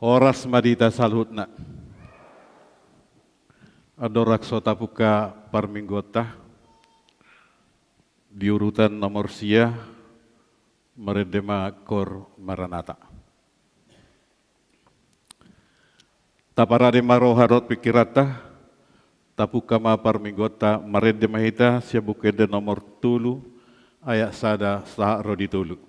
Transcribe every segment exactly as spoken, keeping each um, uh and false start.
Horas ma di hita saluhutna. Andorang so tapungka parmingguonta, di urutan nomor sia, marende ma Cor Maranatha. Taparade ma roha dohot pingkiranta, tapungka ma parmingguonta, marende ma hita sian Buku Ende nomor tolu, ayat sada sahat ro di tolu.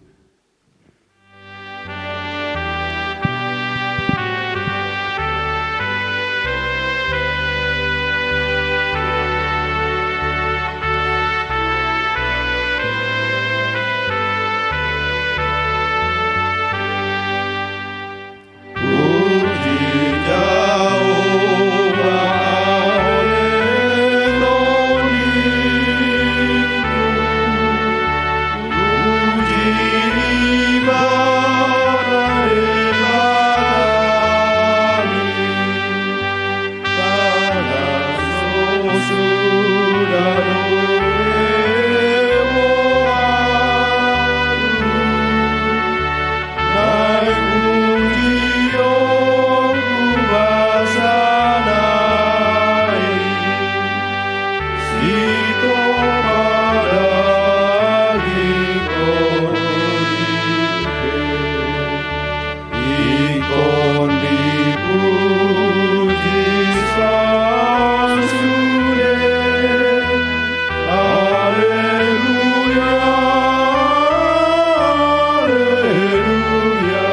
Ingkon dipuji sasude. Aleluya, aleluya.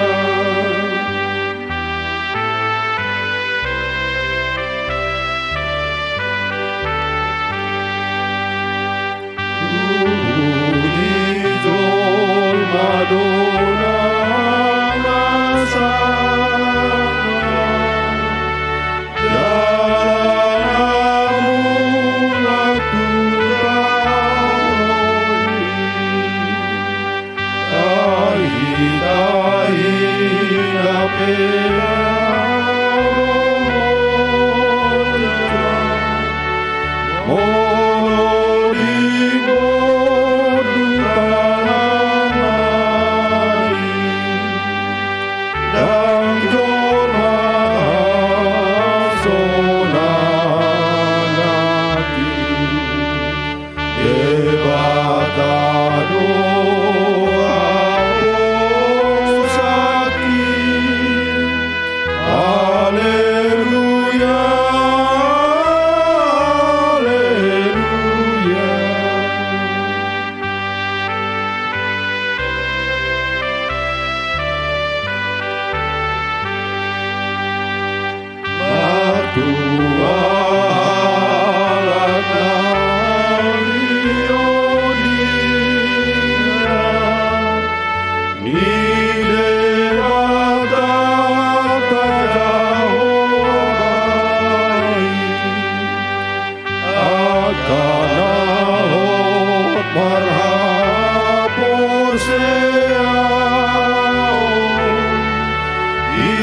Tubu ni jolma do na masa, jala na mulak tu tano i. Tahi, tahi na pela. Molo di bodu tanang nai, ndang jolma hasonangan i. Debata do haposanki. Aleluya, aleluya. Martua halak na nionia ni Debata Jahowa i. Angka na hot marhaporseaon di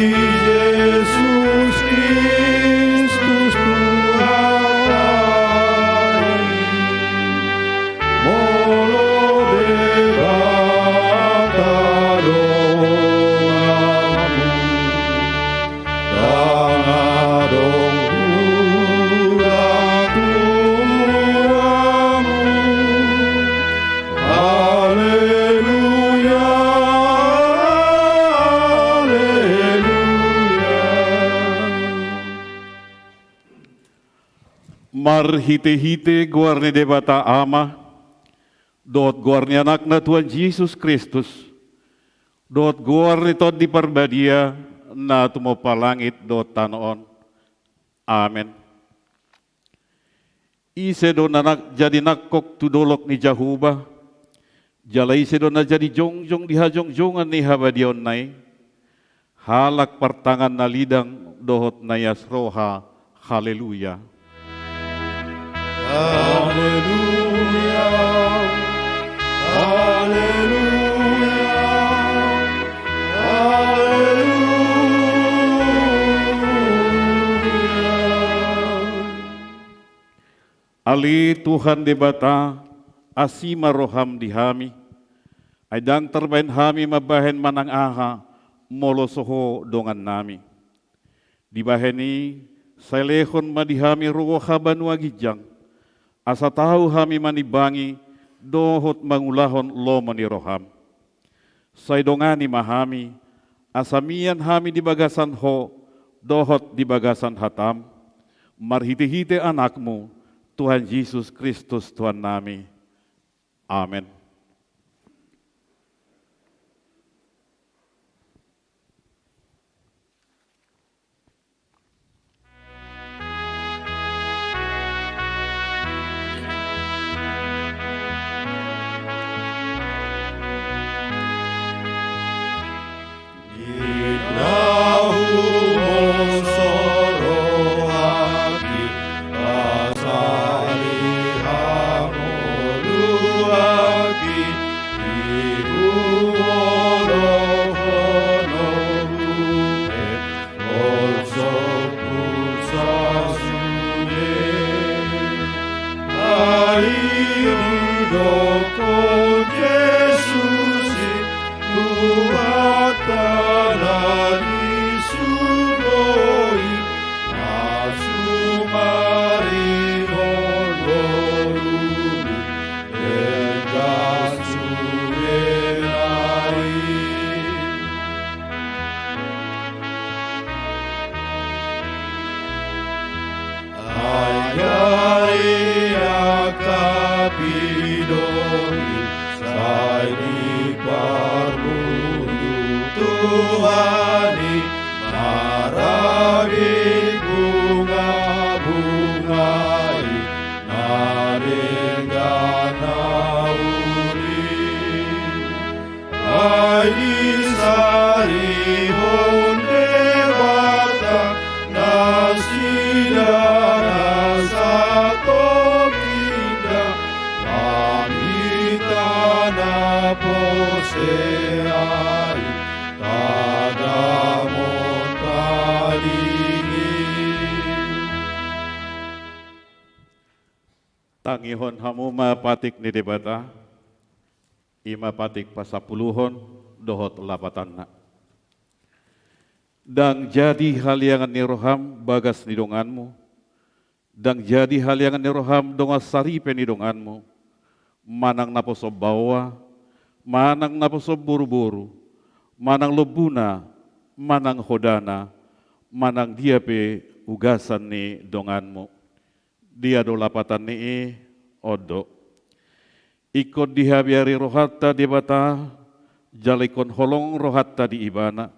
Jesus Kristus Tuhanta i. Molo Debata donganmu, ndang adong hurang tu hamu. Aleluya, aleluya. Marhitehite goar ni Debata Ama, dohot goar ni Anakna Tuhan Jesus Kristus, dohot goar ni Tondi Parbadia, na tumompa langit dohot tano on. Amen. Ise do na nang-, jadi nangkok tu dolok ni Jahowa, jala ise do na jadi jongjong di hajongjongan ni habadiaonna i? Halak partangan na lidang dohot na ias roha. Haleluya. Haleluya. Haleluya. Haleluya. Ale Tuhan Debata, asi ma roham di hami. Ai ndang tarbahen hami mambahen manang aha, molo so Ho dongannami. Dibahen i, sai lehon ma di hami roha banua ginjang, asa tau hami manimbangi dohot mangulahon lomo ni roham. Sai dongani ma hami, asa mian hami di bagasan Ho dohot di bagasan hataM, marhitehite AnakMu, Tuhan Jesus Kristus Tuhannami. Amen. Tangihon hamu ma patik ni Debata, i ma patik pasampuluhon dohot lapatanna. Ndang jadi haliangan ni roham bagas ni donganmu, ndang jadi haliangan ni roham dongan saripe ni donganmu, manang naposo baoa, manang naposo boruboru, manang lombuna, manang hodana, manang dia pe ugasan ni donganmu. Dia do lapatan ni i? On do. Ingkon dihabiari rohanta Debata, jala ingkon holong rohanta di Ibana,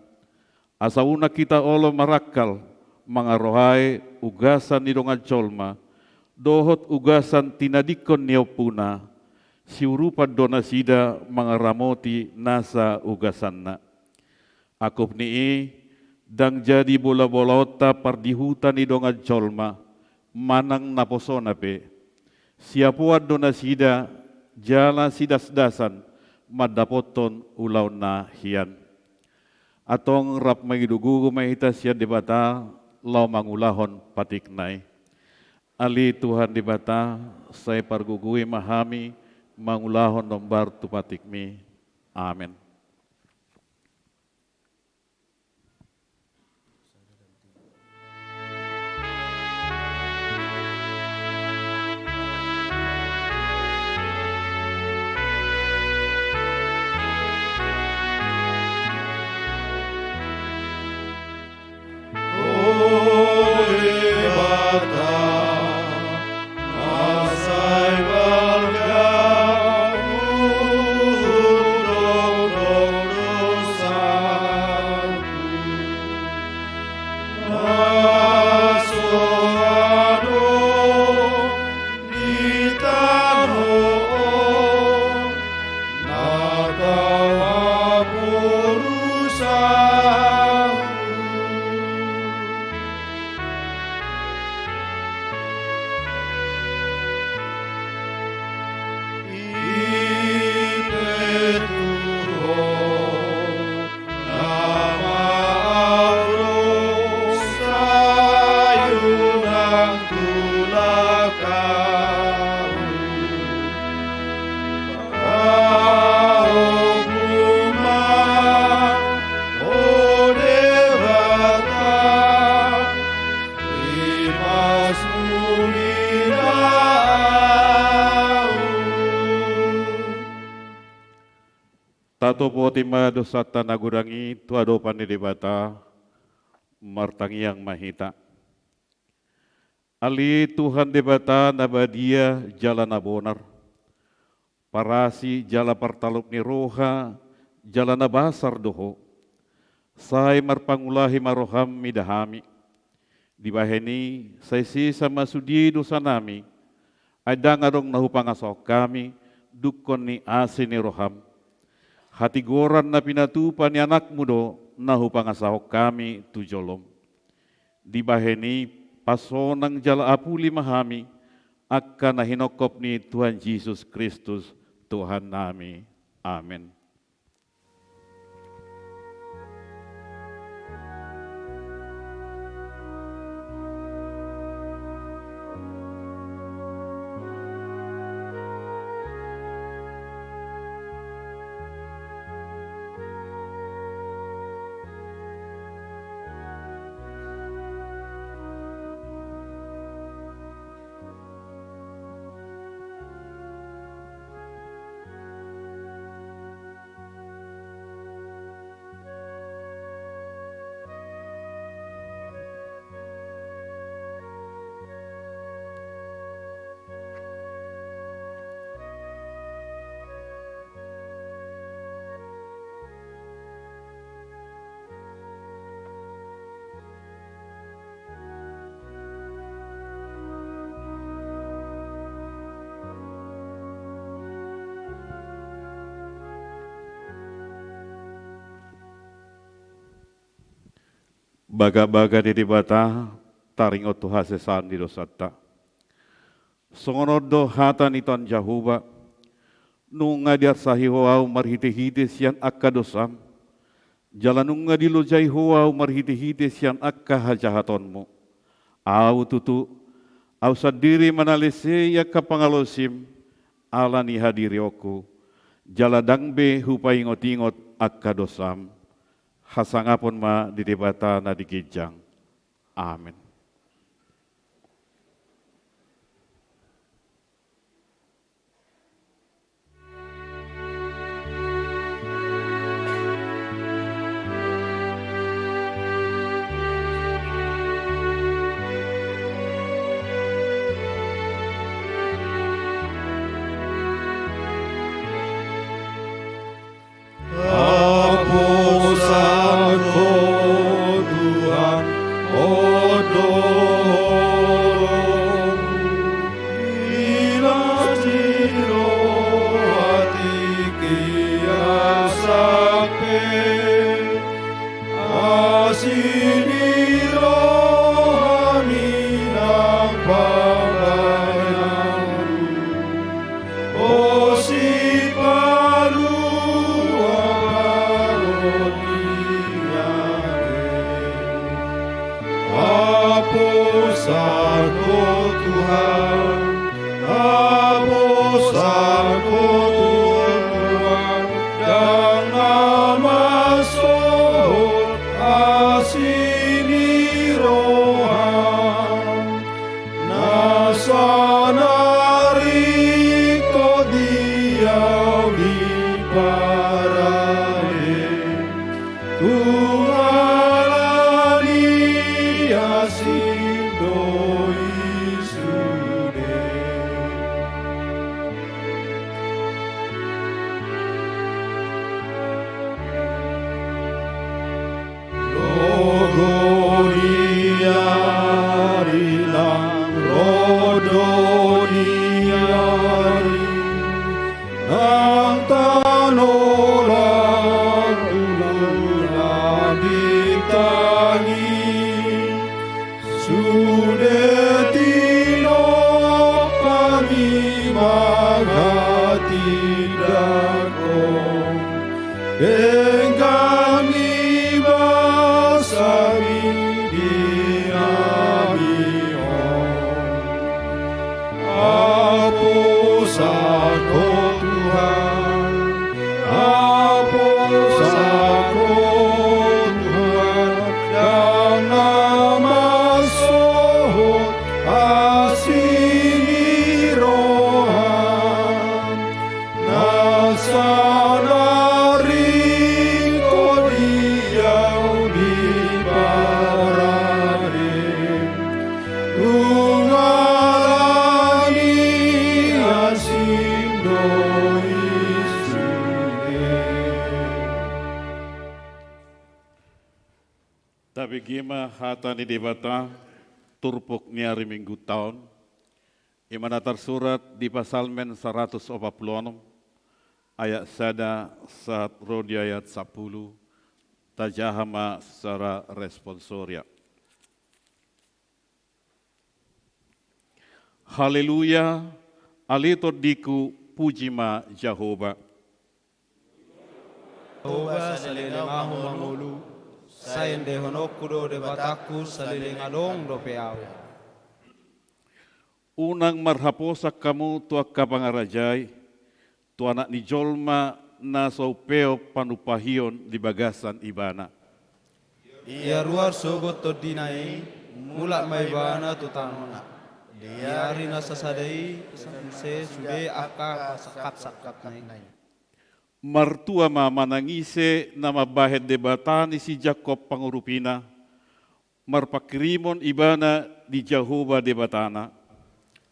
asa unang hita olo marangkal mangarohai ugasan ni dongan jolma dohot ugasan tinadingkon ni ompuna, siurupan do nasida mangaramoti nasa ugasanna. Angkup ni i, ndang jadi bolabolaonta pardihuta ni dongan jolma manang naposona pe. Siapoan do nasida jala sidasdasan mandapothon ulaon na hian. Antong rap mangido gogo ma hita sian Debata laho mangulahon patikna i. Ale Tuhan Debata, sai pargogoi ma hami mangulahon hombar tu patikmi. Amen. Sopoton ma dosanta na godang i tu adopan ni Debata. Martangiang ma hita. Ale Tuhan Debata na badia jala na bonar, parasi jala partalop ni roha, jala na basar do Ho. Sai marpangulahi ma roham mida hami. Dibahen i, sai sesa ma sude dosanami, ai ndang adong na hupangasahon hami dungkon ni asi ni roham. Hatigoran na pinatupa ni anakmu do na hupangasahon hami tu jolom. Dibahen i, pasonang jala apuli ma hami, angka na hinongkop ni Tuhan Jesus Kristus, Tuhannami. Amen. Bagabaga di Debata, taringot tu hasesaan ni dosanta. Songon on do hata ni Tuhan Jahowa: Nunga diarsahi Ho ahu marhitehite sian angka dosam, jala nunga dilojai Ho ahu marhitehite sian angka hajahatonmu. Ahu tutu, ahu sandiri manalesei angka pangalaosim ala ni hadirionku, jala ndang be hupaingotingot angka dosam. Hasangapon ma di Debata na di ginjang. Amen. Aposan Ho Tuhan, on do holongku, ilas ni roha, tingki asa pe, asi ni rohami nang pambahenanku. O sipalua parrotian, aposan Ho Tuhan, aposan Ho Tuhan, ndang na mansohot asi ni roha. Na saonari ringkot di au diparade, tung ala ni asi do i sude. Logo ni ari nang ro do ni ari, nang tano lam tu bulan bintang i, sude tinopa ni manghatindanghon. Denggan ni basa ni di hami on. Aposan Ho Tuhan, aposan Ho Tuhan, ndang na mansohot asi ni roha. Na saonari Tabege ma hata ni Debata, turpuk ni ari Mingguta on, i ma na tarsurat di Psalmen saratus opat pulu onom, ayat sada sahat ro di ayat sampulu, tajaha ma secara responsoria. Haleluya, ale tondingku, puji ma Jahowa. Jahowa, saleleng ahu mangolu, sai endehononku do Debatangku, saleleng adong dope ahu. Unang marhaposan hamu tu angka pangarajai, tu Anak ni jolma na so umpeop panumpahion di bagasan Ibana. Ia ruar sogot tondina i, mulak ma Ibana tu tanona. Di ari na sasada i, muse sude angka sangkapsangkapna i. Martua ma manang ise na mambahen Debata ni si Jakob pangurupina, marpanghirimon ibana di Jahowa Debatana.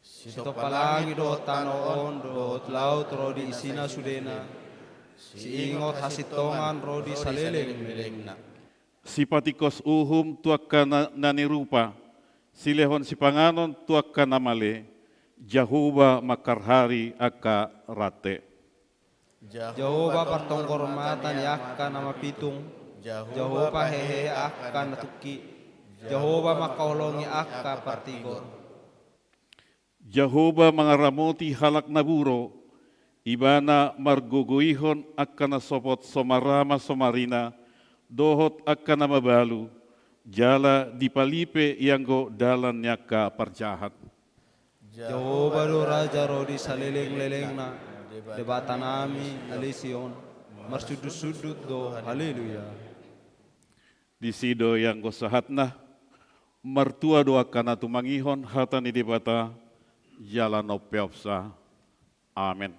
Sitopa langit dohot tano on dohot laut ro di isina sudena, siingot hasintongan ro di saleleng lelengna. Sipatingkos uhum tu angka na, na nirupa, silehon sipanganon tu angka na male, Jahowa mangharhari angka rante. Jahowa partonggor mata ni angka na mapitung, Jahowa pahehe angka na tungki, Jahowa mangkaholongi angka partigor. Jahowa mangaramoti halak na buro, Ibana margogoihon angka na sopot so marama so marina, dohot angka na mabalu, jala dipalipe ianggo dalan ni angka parjahat. Jahowa do Raja ro di saleleng lelengna, Debatanami ale Sion, marsundutsundut do, haleluya. Disi do ianggo sahatna, martua do angka na tumangihon hata ni Debata, jala na umpeopsa. Amen.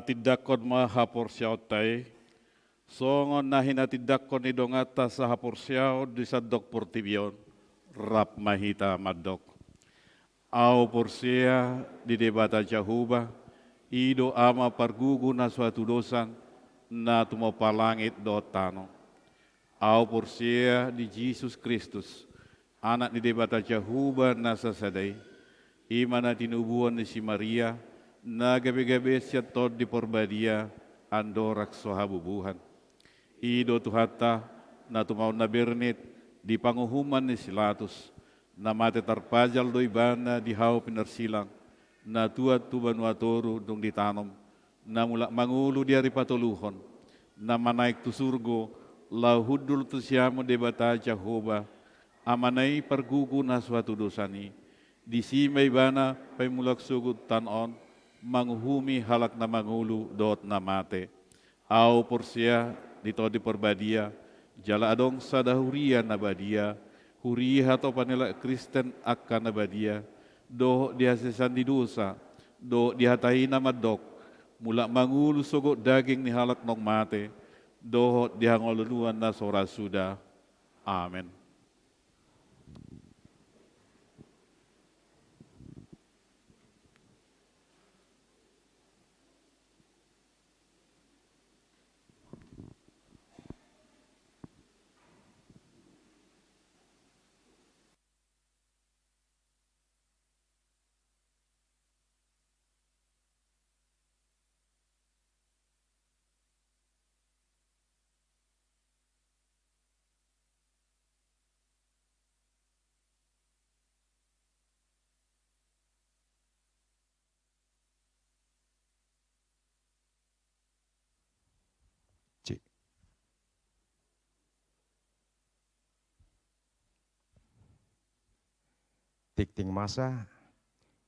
Tindangkon ma haporseaonta i, songon na hinatindangkon ni donganta sahaporseaon di sandok portibi on. Rap ma hita mandok. Ahu porsea di Debata Jahowa, i do Ama pargugu na so hatudosan, na tumompa langit dohot tano. Ahu porsea di Jesus Kristus, Anak ni Debata Jahowa na sasada i, i ma na tinubuhon ni si Maria, na gabe-gabe sian Tondi Parbadia, andorang so habubuhan. I do Tuhanta, na tumaon na bernit di panguhuman ni si Latus, na mate tarpajal do Ibana di hau pinarsilang, na tuat tu banua toru dung ditanom, na mulak mangolu di ari patoluhon, na manaek tu surgo, laho hundul tu siamun Debata Jahowa, Amana i pargugu na so hatudosan i, disi ma Ibana paimulak sogot tano on, manguhumi halak na mangolu dohot na mate. Ahu porsea di Tondi Parbadia, jala adong sada huria na badia, huria hatopan ni halak Kristen angka na badia, dohot di hasesaan ni dosa, dohot di hata i na mandok, mulak mangolu sogot daging ni halak naung mate, dohot di hangoluan na so ra suda. Amen. Cik. Tingting masa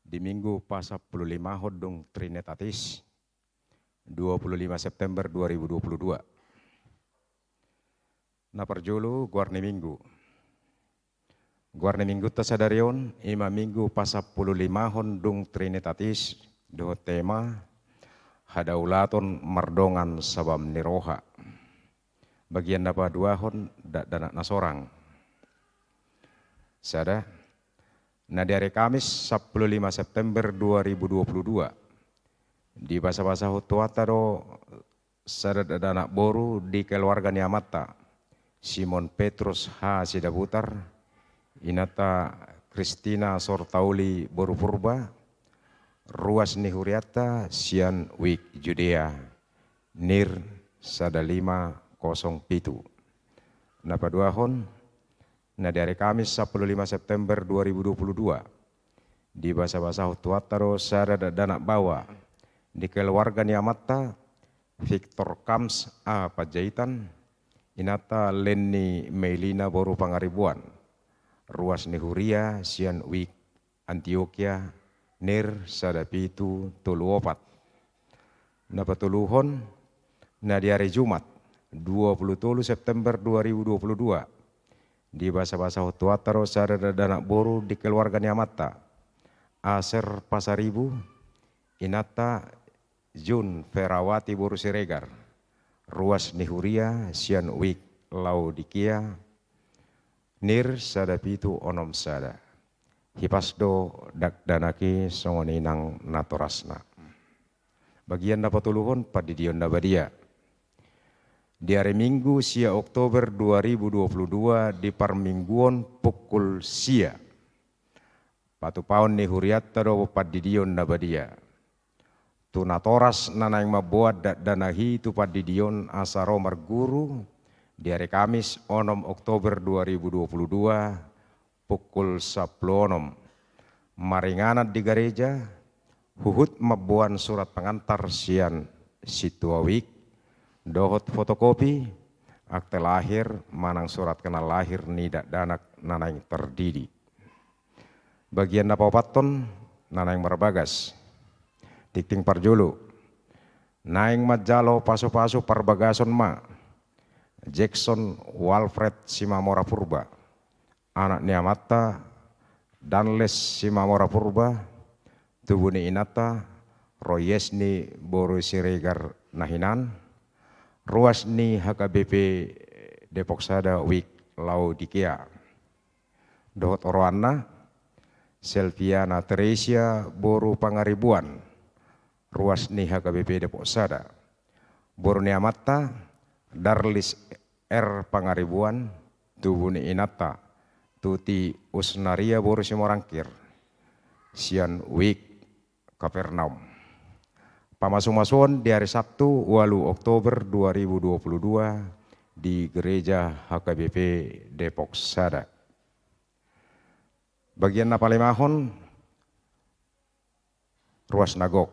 di Minggu pasampululimahon dung Trinitatis, dua puluh lima September dua ribu dua puluh dua. Na parjolo, goar ni Minggu. Goar ni Minggunta sadari on, i ma Minggu pasampululimahon dung Trinitatis, dohot tema, hadaulaton mardongan sabam ni roha. Bagian na paduahon, dakdanak na sorang. Sada, na di ari Kamis, sampulu lima September dua ribu dua puluh dua, dibasabasahon Tuhanta do sada dakdanak boru di keluarga ni amanta, Simon Petrus H. Sidabutar, inanta Kristina Sortauli boru Purba, ruas ni hurianta sian Wijk Judea, NIR sada lima kosong pitu. Na paduahon, na di ari Kamis sampulu lima September dua ribu dua puluh dua, dibasabasahon Tuhanta do sada dakdanak baoa di keluarga ni amanta, Victor Kams A. Panjaitan, inanta Lenny Meilina boru Pangaribuan, ruas ni huria sian Wijk Antiokia, NIR sada pitu tolu opat. Na patoluhon, na di ari Jumat, dua puluh tolu September dua ribu dua puluh dua, dibasabasahon Tuhanta do sada dakdanak boru di keluarga ni amanta, Aser Pasaribu, inanta Jun Ferawati boru Siregar, ruas ni huria sian Wijk Laodikia, NIR sada pitu onom sada. Hipas do dakdanak i songon i nang natorasna. Bagian na patoluhon, pandidion na badia. Di ari Minggu sia Oktober dua ribu dua puluh dua di parmingguon pukul sia, patupaon ni hurianta do pandidion na badia. Tu natoras na naeng mamboan dakdanak i tu pandidion asa ro marguru, di ari Kamis onom Oktober dua ribu dua puluh dua, pukul sampulu onom. Maringanan di gareja, huhut mamboan surat pengantar sian sintua Wijk, dohot fotokopi akte lahir manang surat kenal lahir ni dakdanak na naeng tardidi. Bagian na paopathon, na naeng marbagas. Tingting parjolo, naeng manjalo pasupasu parbagason ma Jackson Walfred Simamora Purba, anak ni amanta Danles Simamora Purba, tubu ni inanta Roy Yesni boru Siregar na hinan, ruas ni H K B P Depok Sada Wik Laodikea. Dohot oroanna, Selviana Teresia boru Pangaribuan, ruas ni H K B P Depok Sada. Boru ni amanta, Darlis R Pangaribuan, tubu ni inanta, Tuti Usnaria boru Simorangkir, sian Wik Kapernaum. Pamasumasuon di ari Sabtu, ualu Oktober dua ribu dua puluh dua, di Gereja H K B P Depok Sada. Bagian na palimahon, ruas na gok.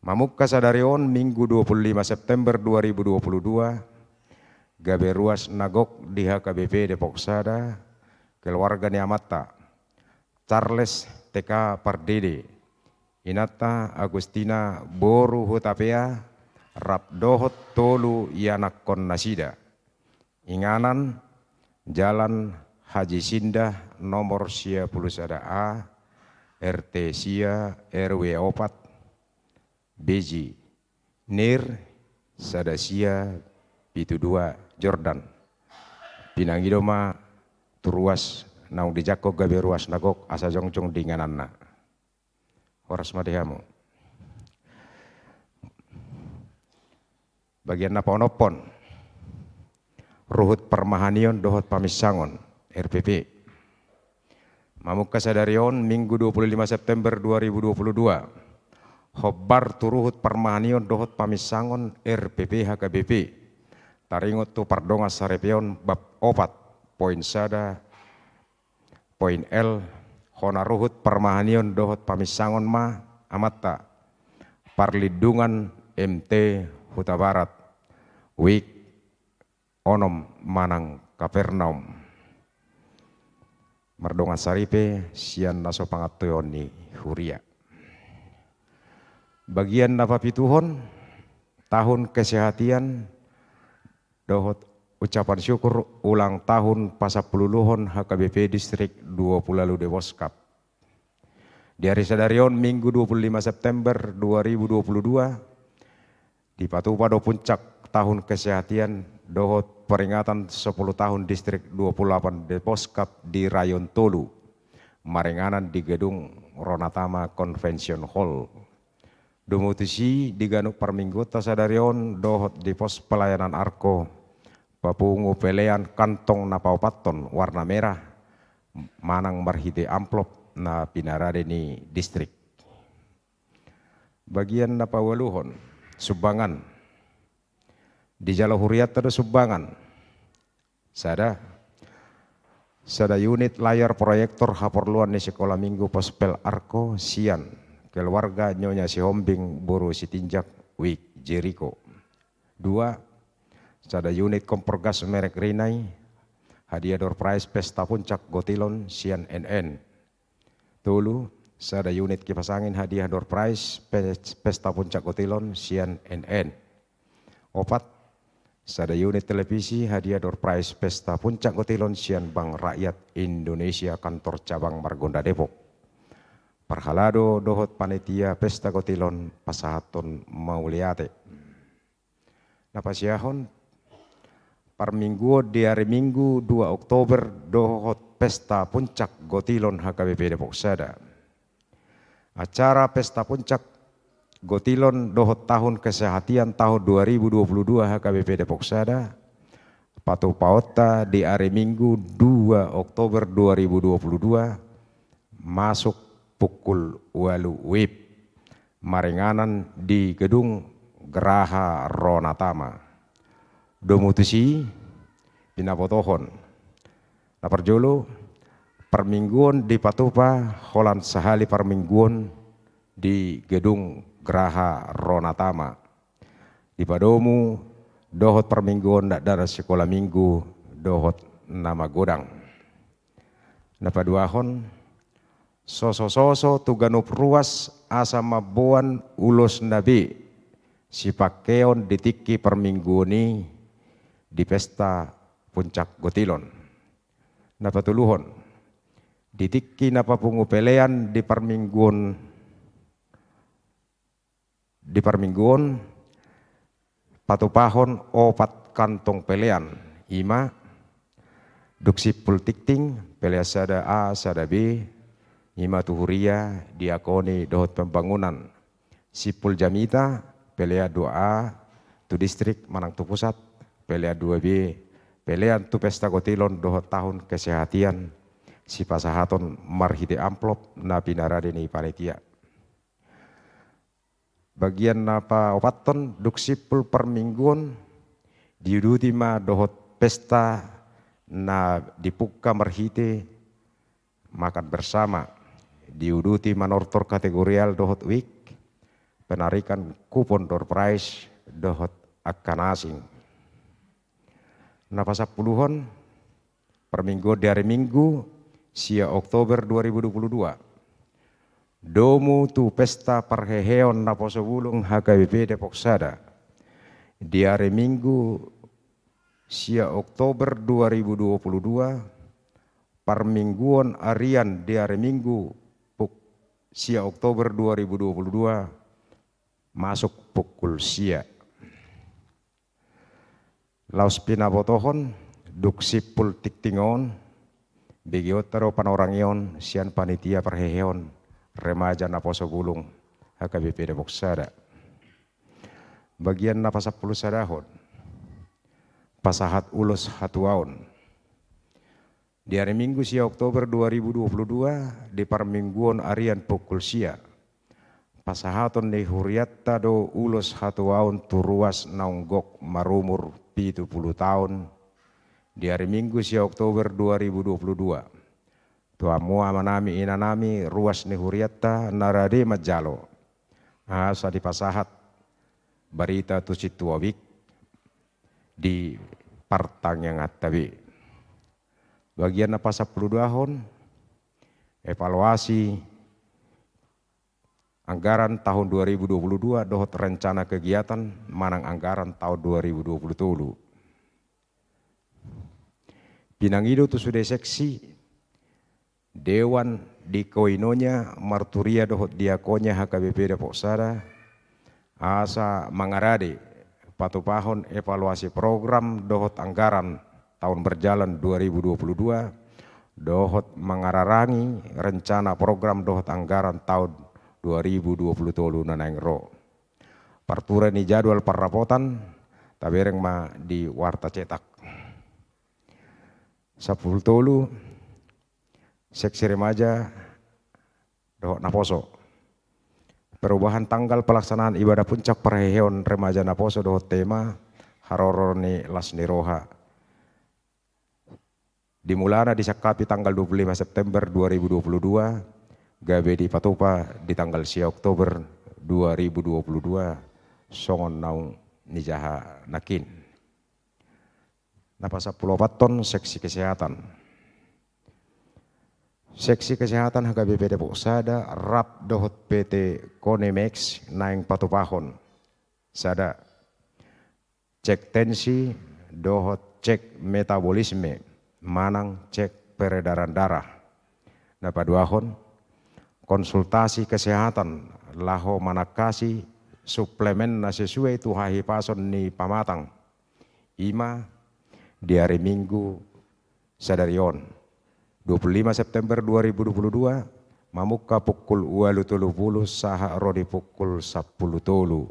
Mamungka sadari on, Minggu dua puluh lima September dua ribu dua puluh dua, gabe ruas na gok di H K B P Depok Sada, keluarga ni amanta, Charles T K Pardede, inanta Agustina boru Hutapea, rap dohot tolu ianakkon nasida. Inganan, Jalan Haji Sindah nomor sia pulu sada A, R T sia, R W opat, Beji, Nir, sada sia pitu dua, Jordan. Pinangido ma tu ruas naung dijangkon gabe ruas na gok asa jongjong di ingananna. Horas ma di hamu. Bagian na paonomhon, ruhut parmahanion dohot paminsangon, R P P. Mamungka sadari on, Minggu dua puluh lima September dua ribu dua puluh dua, hombar tu ruhut parmahanion dohot paminsangon, R P P H K B P, taringot tu pardongansaripeon bab opat, poin sada, poin L, hona ruhut parmahanion dohot paminsangon ma amanta, Parlindungan M T Hutabarat, Wik onom manang Kapernaum. Mardongansaripe sian na so pangantusion ni huria. Bagian na papituhon, tahun kesehatian dohot ucapan syukur ulang tahun pasampuluuhon H K B P Distrik dua pulu ualu Deboskap. Di ari sadari on, Minggu dua puluh lima September dua ribu dua puluh dua, dipatupa do puncak tahun kesehatian dohot peringatan sepuluh tahun Distrik dua puluh delapan Deboskap di Rayon Tolu, maringanan di gedung Ronatama Convention Hall. Domu tusi, di ganup parmingguonta sadari on dohot di pos pelayanan Arko, papungu pelean kantong na paopathon warna merah manang marhite amplop na pinarade ni distrik. Bagian na paualuhon, sumbangan. Dijalo hurianta do sumbangan. Sada, sada unit layar proyektor haporluan ni Sikola Minggu Pospel Arko sian keluarga Nyonya Sihombing boru Sitinjak, Wik Jeriko. Dua, sada unit kompor gas merek Rinnai, hadiah door prize Pesta Puncak Gotilon sian N N. Tolu, sada unit kipas angin hadiah door prize pes-, Pesta Puncak Gotilon sian N N. Opat, sada unit televisi hadiah door prize Pesta Puncak Gotilon sian Bank Rakyat Indonesia, kantor cabang Margonda Depok. Parhalado dohot panitia Pesta Gotilon pasahathon mauliate. Na pasiahon, parmingguon di ari Minggu dua Oktober dohot Pesta Puncak Gotilon H K B P Depok Sada. Acara Pesta Puncak Gotilon dohot tahun kesehatian tahun dua ribu dua puluh dua H K B P Depok Sada patupaonta di ari Minggu dua Oktober dua ribu dua puluh dua, masuk pukul ualu W I B, maringanan di gedung Graha Ronatama. Domu tusi, pinabotohon. Na parjolo, parmingguon dipatupa holan sahali parmingguon di gedung Graha Ronatama. Dipadomu dohot parmingguon dakdanak Sikola Minggu dohot na magodang. Na paduahon, sosososo tu ganup ruas asa mamboan ulosna be sipangkeon di tingki parmingguon i di Pesta Puncak Gotilon. Na patoluhon, di tingki na papungu pelean di parmingguon di parminggu on patupahon opat kantong pelean, i ma dung simpul tingting, pelean sada A, sada B, i ma tu huria, diakoni dohot pembangunan. Simpul jamita, pelean dua A, tu distrik manang tu pusat, pelean dua B, pelean tu pesta gotilon dohot tahun kesehatian, sipasahaton marhite amplop na pinarade ni panitia. Bagian na paopathon, dung simpul parmingguon, diuduti ma dohot pesta na dipungka marhite makan bersama, diuduti manortor kategorial dohot wig, penarikan kupon door prize dohot angka na asing. Na pasampuluhon, parmingguon di ari Minggu, sia Oktober dua ribu dua puluh dua. Domu tu pesta parheheon Naposo Bulung H K B P Depok Sada. Di ari Minggu, sia Oktober dua ribu dua puluh dua, parmingguon arian di ari Minggu, puk-, sia Oktober dua ribu dua puluh dua, masuk pukul sia. Laos pinabotohon, dung simpul tingting on, begeonta do panorangion sian panitia parheheon remaja Naposo Bulung H K B P Depok Sada. Bagian na pasampulu sadahon, pasahat ulos hatuaon. Di ari Minggu sia Oktober dua ribu dua puluh dua, di parmingguon arian pukul sia, pasahaton ni hurianta do ulos hatuaon tu ruas naung gok marumur pitu pulu taon, di ari Minggu sia Oktober dua ribu dua puluh dua. Tu hamu amanami inanami, ruas ni hurianta na rade manjalo, asa dipasahat barita tu sintua wig di partangianganta be. Bagian na pasampulu duahon, evaluasi anggaran tahun dua ribu dua puluh dua dohot rencana kegiatan manang anggaran tahun dua ribu dua puluh tolu. Pinangido tu sude seksi, dewan di koinonia, marturia dohot diakonia H K B P Depok Sada, asa mangarade patupahon evaluasi program dohot anggaran tahun berjalan dua ribu dua puluh dua, dohot mangararangi rencana program dohot anggaran tahun dua ribu dua puluh tolu na naeng ro. Partura ni jadwal parrapotan tabereng ma di warta cetak. Sampulu tolu, seksi remaja dohot naposo. Perubahan tanggal pelaksanaan ibadah puncak parheheon remaja naposo dohot tema haroro ni las ni roha. Dimulana disangkapi tanggal dua puluh lima September dua ribu dua puluh dua, gabe dipatupa di tanggal sia Oktober dua ribu dua puluh dua, songon naung nijaha nangkin. Na pasampulu opathon, seksi kesehatan. Seksi kesehatan H K B P Depok Sada rap dohot P T Konimax naeng patupahon. Sada, cek tensi dohot cek metabolisme manang cek peredaran darah. Na paduahon, konsultasi kesehatan laho manangkasi suplemen na sesuai tu hahipason ni pamatang. I ma di ari Minggu sadari on, dua puluh lima September dua ribu dua puluh dua, mamungka pukul ualu tolu pulu sahat ro di pukul sampulu tolu,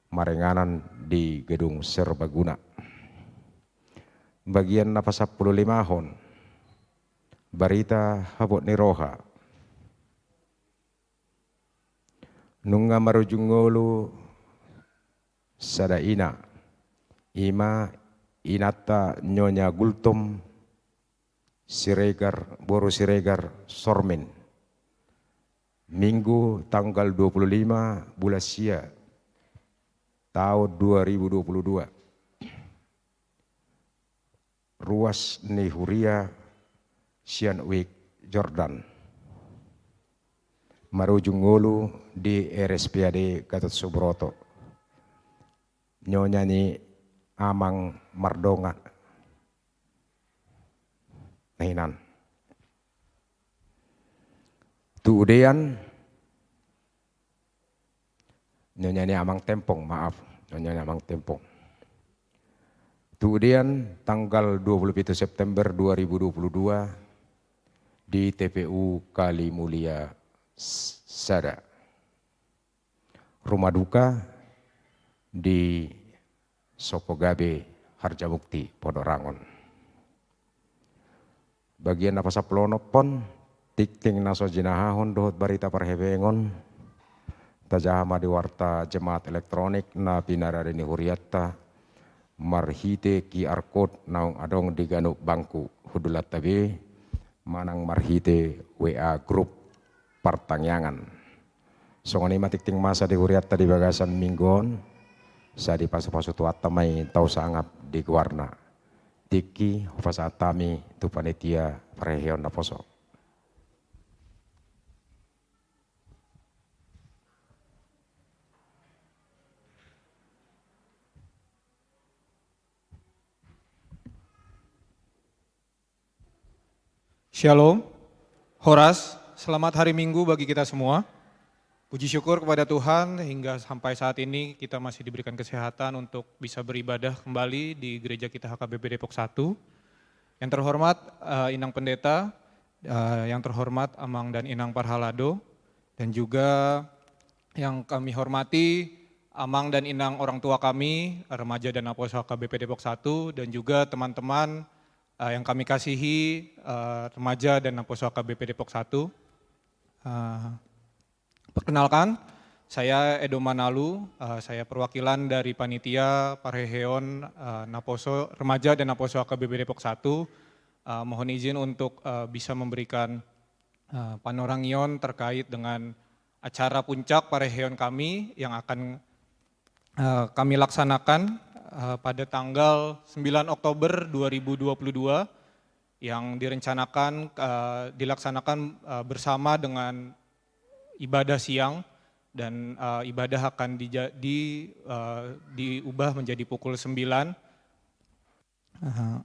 maringanan di Gedung Serbaguna. Bagian na pasampulu limahon, barita habot ni roha. Nunga marujung ngolu sada ina, i ma inanta Nyonya Gultom Siregar, boru Siregar Sormin. Minggu tanggal dua puluh lima bulan sia, taon dua ribu dua puluh dua. Ruas ni huria sian Wijk Jordan. Marujung ngolu di R S P A D Gatot Subroto. Nyonya ni Amang Mardonga. Na hinan. Tu Udean, Nyonya ni Amang Tempong, maaf. Nyonya ni Amang Tempong. Tudian tanggal dua puluh pitu September dua ribu dua puluh dua di T P U Kalimulia s-, sada. Rumah duka di Sopogabe, Harjamukti, Pondok Rangon. Bagian na pasampulu onom, tingting na so jinahahon dohot barita parhebengon, tajaha ma di warta jemaat elektronik na pinarade ni hurianta, marhite Q R code naung adong di ganup bangku hundulanta be, manang marhite W A grup partangiangan. Songon i ma tingting masa di hurianta di bagasan minggu on, sai dipasupasu Tuhanta ma i tau sangap di goarna. Tingki hupasahat hami tu panitia parheheon naposo. Shalom. Horas, selamat hari Minggu bagi kita semua. Puji syukur kepada Tuhan, hingga sampai saat ini kita masih diberikan kesehatan untuk bisa beribadah kembali di gereja kita H K B P Depok satu. Yang terhormat, eh, Inang Pendeta, eh, yang terhormat Amang dan Inang Parhalado, dan juga yang kami hormati Amang dan Inang orang tua kami, remaja dan naposo H K B P Depok satu, dan juga teman-teman eh, yang kami kasihi, eh, remaja dan naposo H K B P Depok satu. Eh, perkenalkan, saya Edo Manalu, eh, saya perwakilan dari panitia parheheon, eh, naposo, remaja dan naposo H K B P Depok satu. Eh, mohon izin untuk, eh, bisa memberikan, eh, panorangion terkait dengan acara puncak parheheon kami yang akan, eh, kami laksanakan, eh, pada tanggal sembilan Oktober dua ribu dua puluh dua, yang direncanakan, eh, dilaksanakan, eh, bersama dengan ibadah siang, dan, eh, ibadah akan dija-, di, eh, diubah menjadi pukul sembilan. Eh,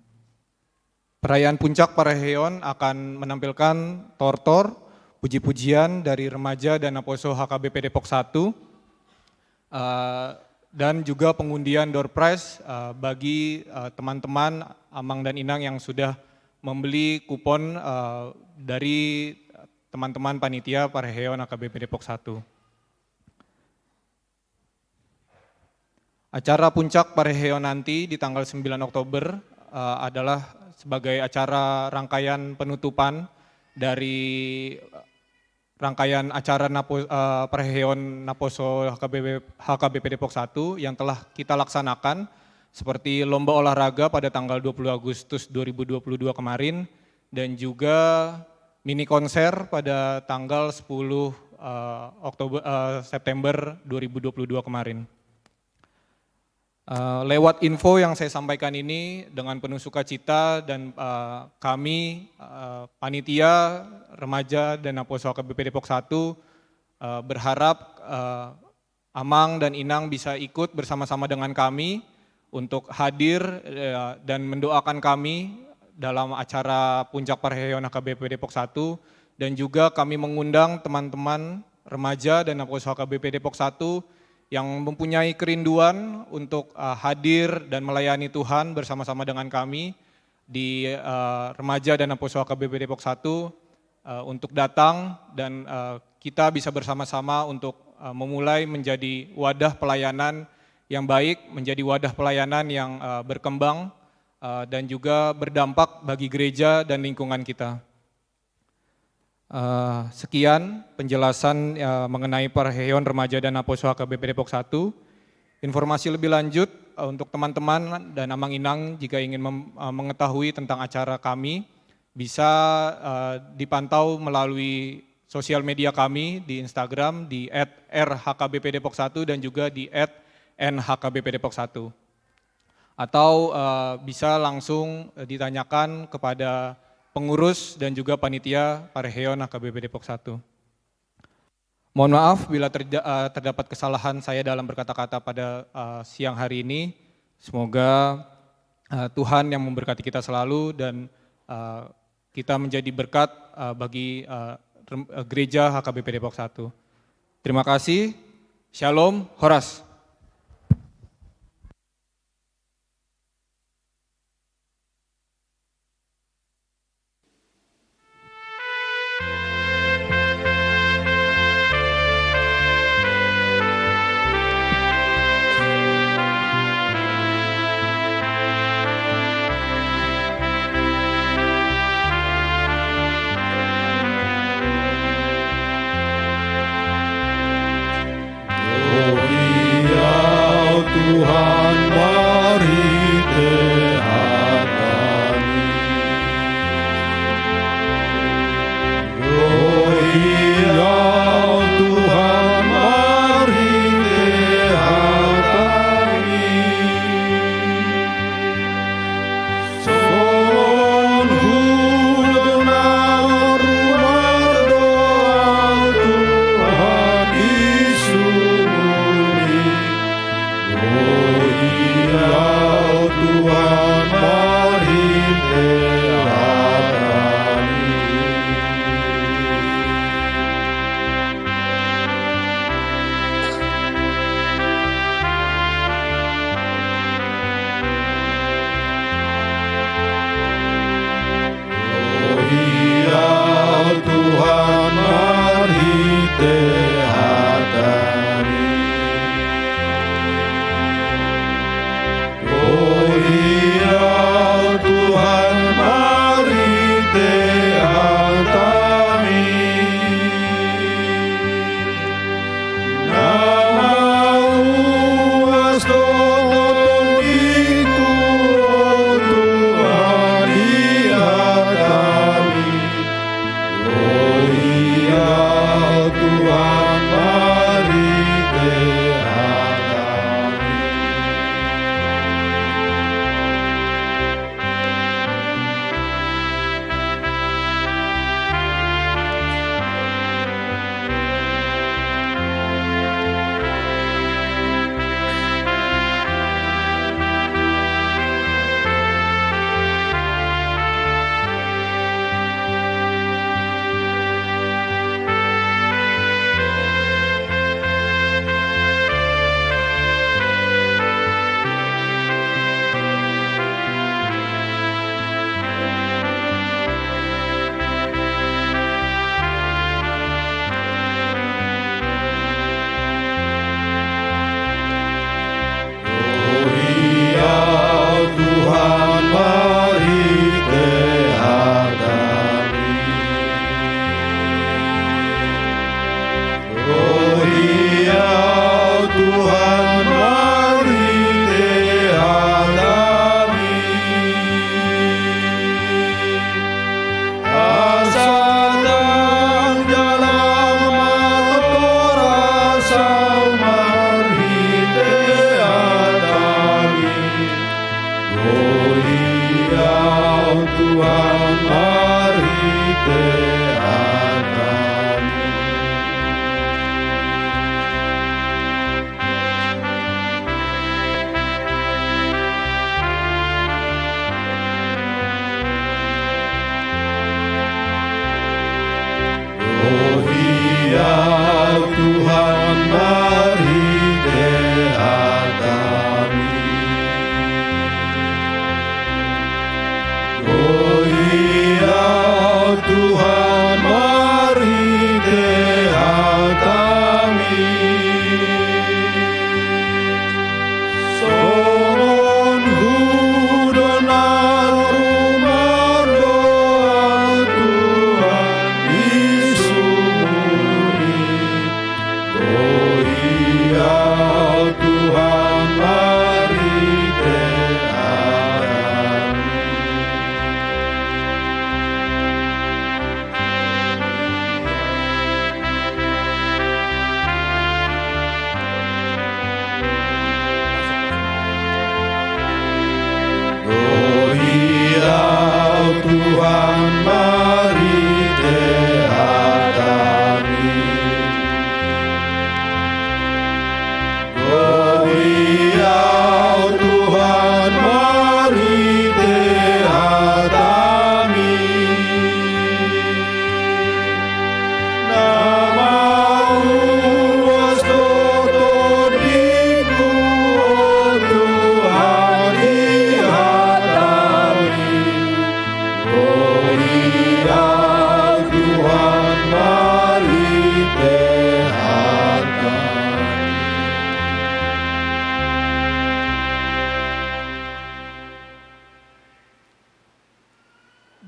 perayaan puncak parheheon akan menampilkan tortor, puji-pujian dari remaja dan naposo H K B P Depok satu, eh, dan juga pengundian door prize, eh, bagi, eh, teman-teman Amang dan Inang yang sudah membeli kupon, eh, dari teman-teman panitia parheheon H K B P Depok satu. Acara puncak parheheon nanti di tanggal sembilan Oktober, eh, adalah sebagai acara rangkaian penutupan dari rangkaian acara napo-, eh, parheheon naposo H K B P, H K B P Depok satu yang telah kita laksanakan, seperti lomba olahraga pada tanggal dua puluh Agustus dua ribu dua puluh dua kemarin, dan juga mini konser pada tanggal sepuluh, eh, Oktober, eh, September dua ribu dua puluh dua kemarin. Eh, lewat info yang saya sampaikan ini, dengan penuh sukacita dan, eh, kami, eh, panitia remaja dan naposo H K B P Depok satu, eh, berharap, eh, Amang dan Inang bisa ikut bersama-sama dengan kami untuk hadir, eh, dan mendoakan kami dalam acara puncak parheheon H K B P Depok satu, dan juga kami mengundang teman-teman remaja dan naposo H K B P Depok satu yang mempunyai kerinduan untuk, eh, hadir dan melayani Tuhan bersama-sama dengan kami di, eh, remaja dan naposo H K B P Depok satu, eh, untuk datang dan, eh, kita bisa bersama-sama untuk, eh, memulai menjadi wadah pelayanan yang baik, menjadi wadah pelayanan yang, eh, berkembang, eh, dan juga berdampak bagi gereja dan lingkungan kita. Eh, sekian penjelasan, eh, mengenai parheheon remaja dan naposo H K B P Depok satu. Informasi lebih lanjut, eh, untuk teman-teman dan Amang Inang, jika ingin mem-, eh, mengetahui tentang acara kami, bisa, eh, dipantau melalui sosial media kami di Instagram di at R H K B P Depok satu dan juga di at N H K B P Depok satu. Atau, eh, bisa langsung, eh, ditanyakan kepada pengurus dan juga panitia parheheon H K B P Depok satu. Mohon maaf bila terja-, eh, terdapat kesalahan saya dalam berkata-kata pada, eh, siang hari ini. Semoga, eh, Tuhan yang memberkati kita selalu dan, eh, kita menjadi berkat, eh, bagi, eh, rem-, eh, gereja H K B P Depok satu. Terima kasih. Shalom, horas. Dohot Ho Tuhan, marhite hataMi. Dohot Ho Tuhan, marhite hataMi. Songon huhut na ruar do Ho Tuhan di sumurMi. Dohot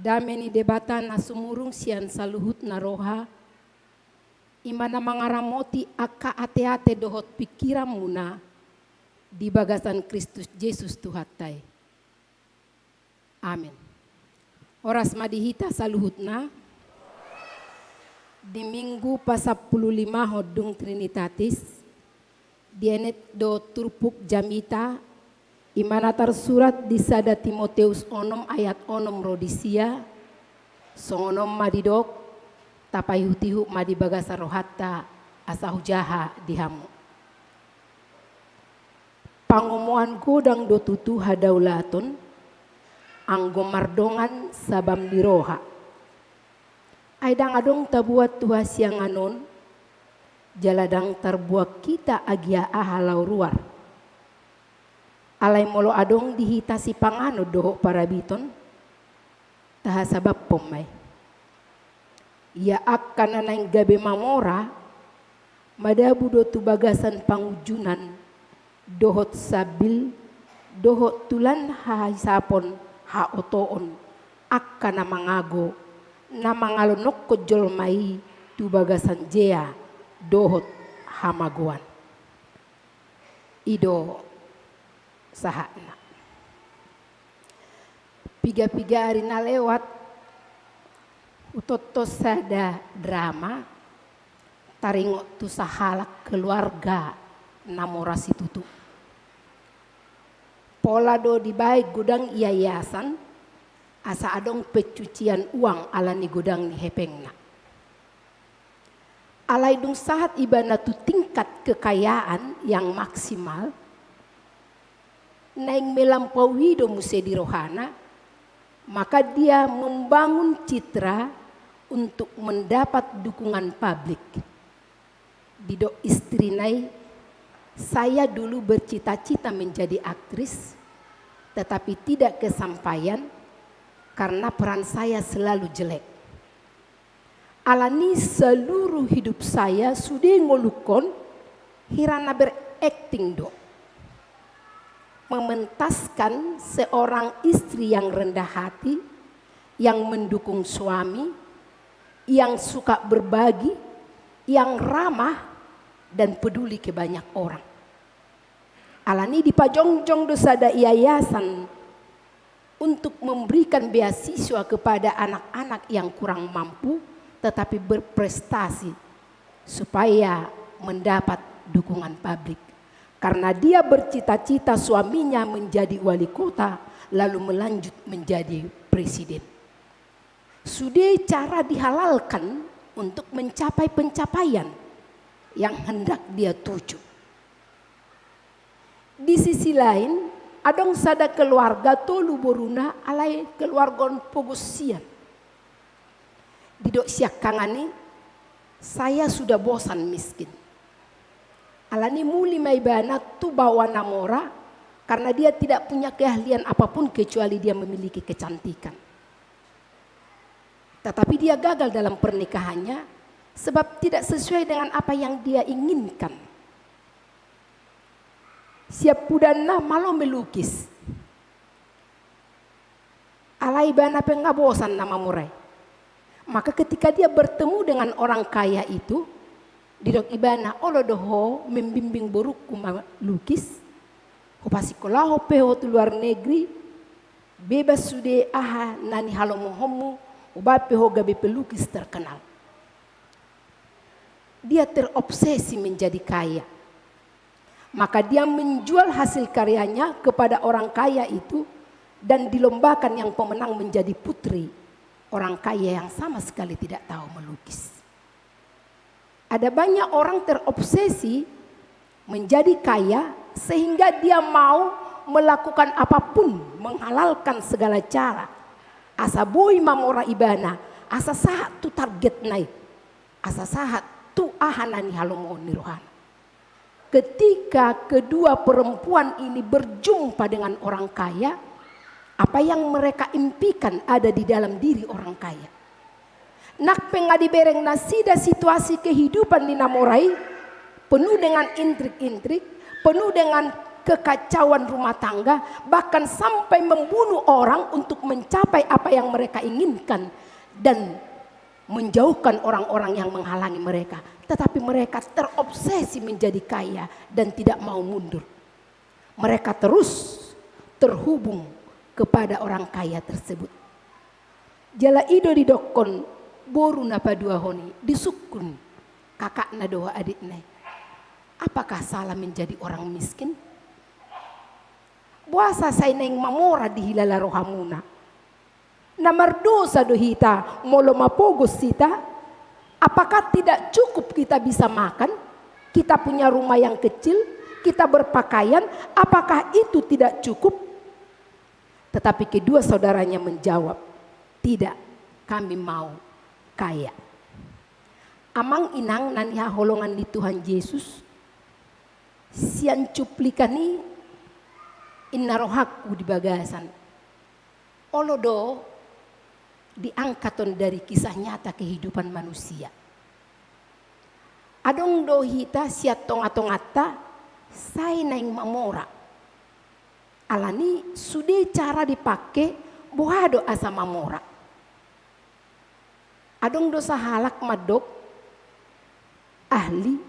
Dame ni Debata na sumurung sian saluhutna roha, i ma na mangaramoti angka ateate dohot pingkiranmuna di bagasan Kristus Jesus Tuhanta i. Amen. Horas ma di hita saluhutna. Di Minggu pasampululimahon dung Trinitatis, dienet do turpuk jamita, i ma na tarsurat di sada Timoteus onom ayat onom ro di sia, songon on ma didok, tapaihutihut ma di bagasan rohanta asa hujaha di hamu. Pangomoan godang do tutu hadaulaton, anggo mardongan sabam ni roha. Ai ndang adong tabuat tu hasiangan on, jala ndang tarbuat hita agia aha laho ruar. Alai molo adong di hita sipanganon dohot parabiton, tahasabamhon ma i. Ia angka na naeng gabe mamora, madabu do tu bagasan pangunjunan, dohot sambil, dohot tu lan hahisapon, haotoon, angka na mangago, na mangalonokkon jolma i tu bagasan jea, dohot hamagoan. I do sahatna. Piga-piga ari na lewat, hutonton sada drama, taringot tu sahalak keluarga na mora situtu. Pola do dibaen godang yayasan, asa adong pencucian uang ala ni godang ni hepengna. Alai dung sahat ibana tu tingkat kekayaan yang maksimal, naeng melampaui do muse di rohana, maka dia membangun citra untuk mendapat dukungan publik. Didok istrina i, "Saya dulu bercita-cita menjadi aktris, tetapi tidak kesampaian karena peran saya selalu jelek." Alani seluruh hidup saya sude ngolungkon hira na berakting do. Mementaskan seorang istri yang rendah hati, yang mendukung suami, yang suka berbagi, yang ramah, dan peduli ke banyak orang. Alani dipajongjong do sada yayasan untuk memberikan beasiswa kepada anak-anak yang kurang mampu tetapi berprestasi supaya mendapat dukungan publik. Karena dia bercita-cita suaminya menjadi wali kota lalu melanjut menjadi presiden. Sude cara dihalalkan untuk mencapai pencapaian yang hendak dia tuju. Di sisi lain, adong sada keluarga tolu boruna alai keluarga on pogos sian. Didok siangkangan i, "Saya sudah bosan miskin." Alani muli ma ibana tu baoa na mora, karena dia tidak punya keahlian apapun kecuali dia memiliki kecantikan. Tetapi dia gagal dalam pernikahannya, sebab tidak sesuai dengan apa yang dia inginkan. Siampudanna malo melukis. Alai ibana pe nga bosan na mamora i. Maka ketika dia bertemu dengan orang kaya itu, didok ibana, "Olo do ho membimbing borungku malukis? Hupasikolahon pe ho tu luar negeri, bebas sude aha na nihalomohonmu, hubaen pe ho gabe pelukis terkenal." Dia terobsesi menjadi kaya. Maka dia menjual hasil karyanya kepada orang kaya itu dan dilombakan yang pemenang menjadi putri orang kaya yang sama sekali tidak tahu melukis. Ada banyak orang terobsesi menjadi kaya sehingga dia mau melakukan apapun, menghalalkan segala cara. Asa boi mamora ibana, asa sahat tu targetna i. Asa sahat tu aha na nihalomohon ni rohana. Ketika kedua perempuan ini berjumpa dengan orang kaya, apa yang mereka impikan ada di dalam diri orang kaya. Nang pe nga dibereng nasida situasi kehidupan ni na mora i, penuh dengan intrik-intrik, penuh dengan kekacauan rumah tangga, bahkan sampai membunuh orang untuk mencapai apa yang mereka inginkan dan menjauhkan orang-orang yang menghalangi mereka. Tetapi mereka terobsesi menjadi kaya dan tidak mau mundur. Mereka terus terhubung kepada orang kaya tersebut. Jala i do didokkon boru na paduahon i, disungkun kakakna dohot adikna i. Apakah salah menjadi orang miskin? Boasa sai naeng mamora dihilala rohamuna? Na mardosa do hita molo mapogos hita? Apakah tidak cukup kita bisa makan? Kita punya rumah yang kecil, kita berpakaian, apakah itu tidak cukup? Tetapi kedua saudaranya menjawab, "Tidak, kami mau kaya." Amang inang na nihaholongan ni Tuhan Jesus, sian cuplikan i inna rohangku di bagasan. Olo do diangkat on dari kisah nyata kehidupan manusia. Adong do hita sian tonga-tonganta sai naeng mamora. Alani sude cara dipake boha do asa mamora. Adong do sahalak mandok, "Ahli,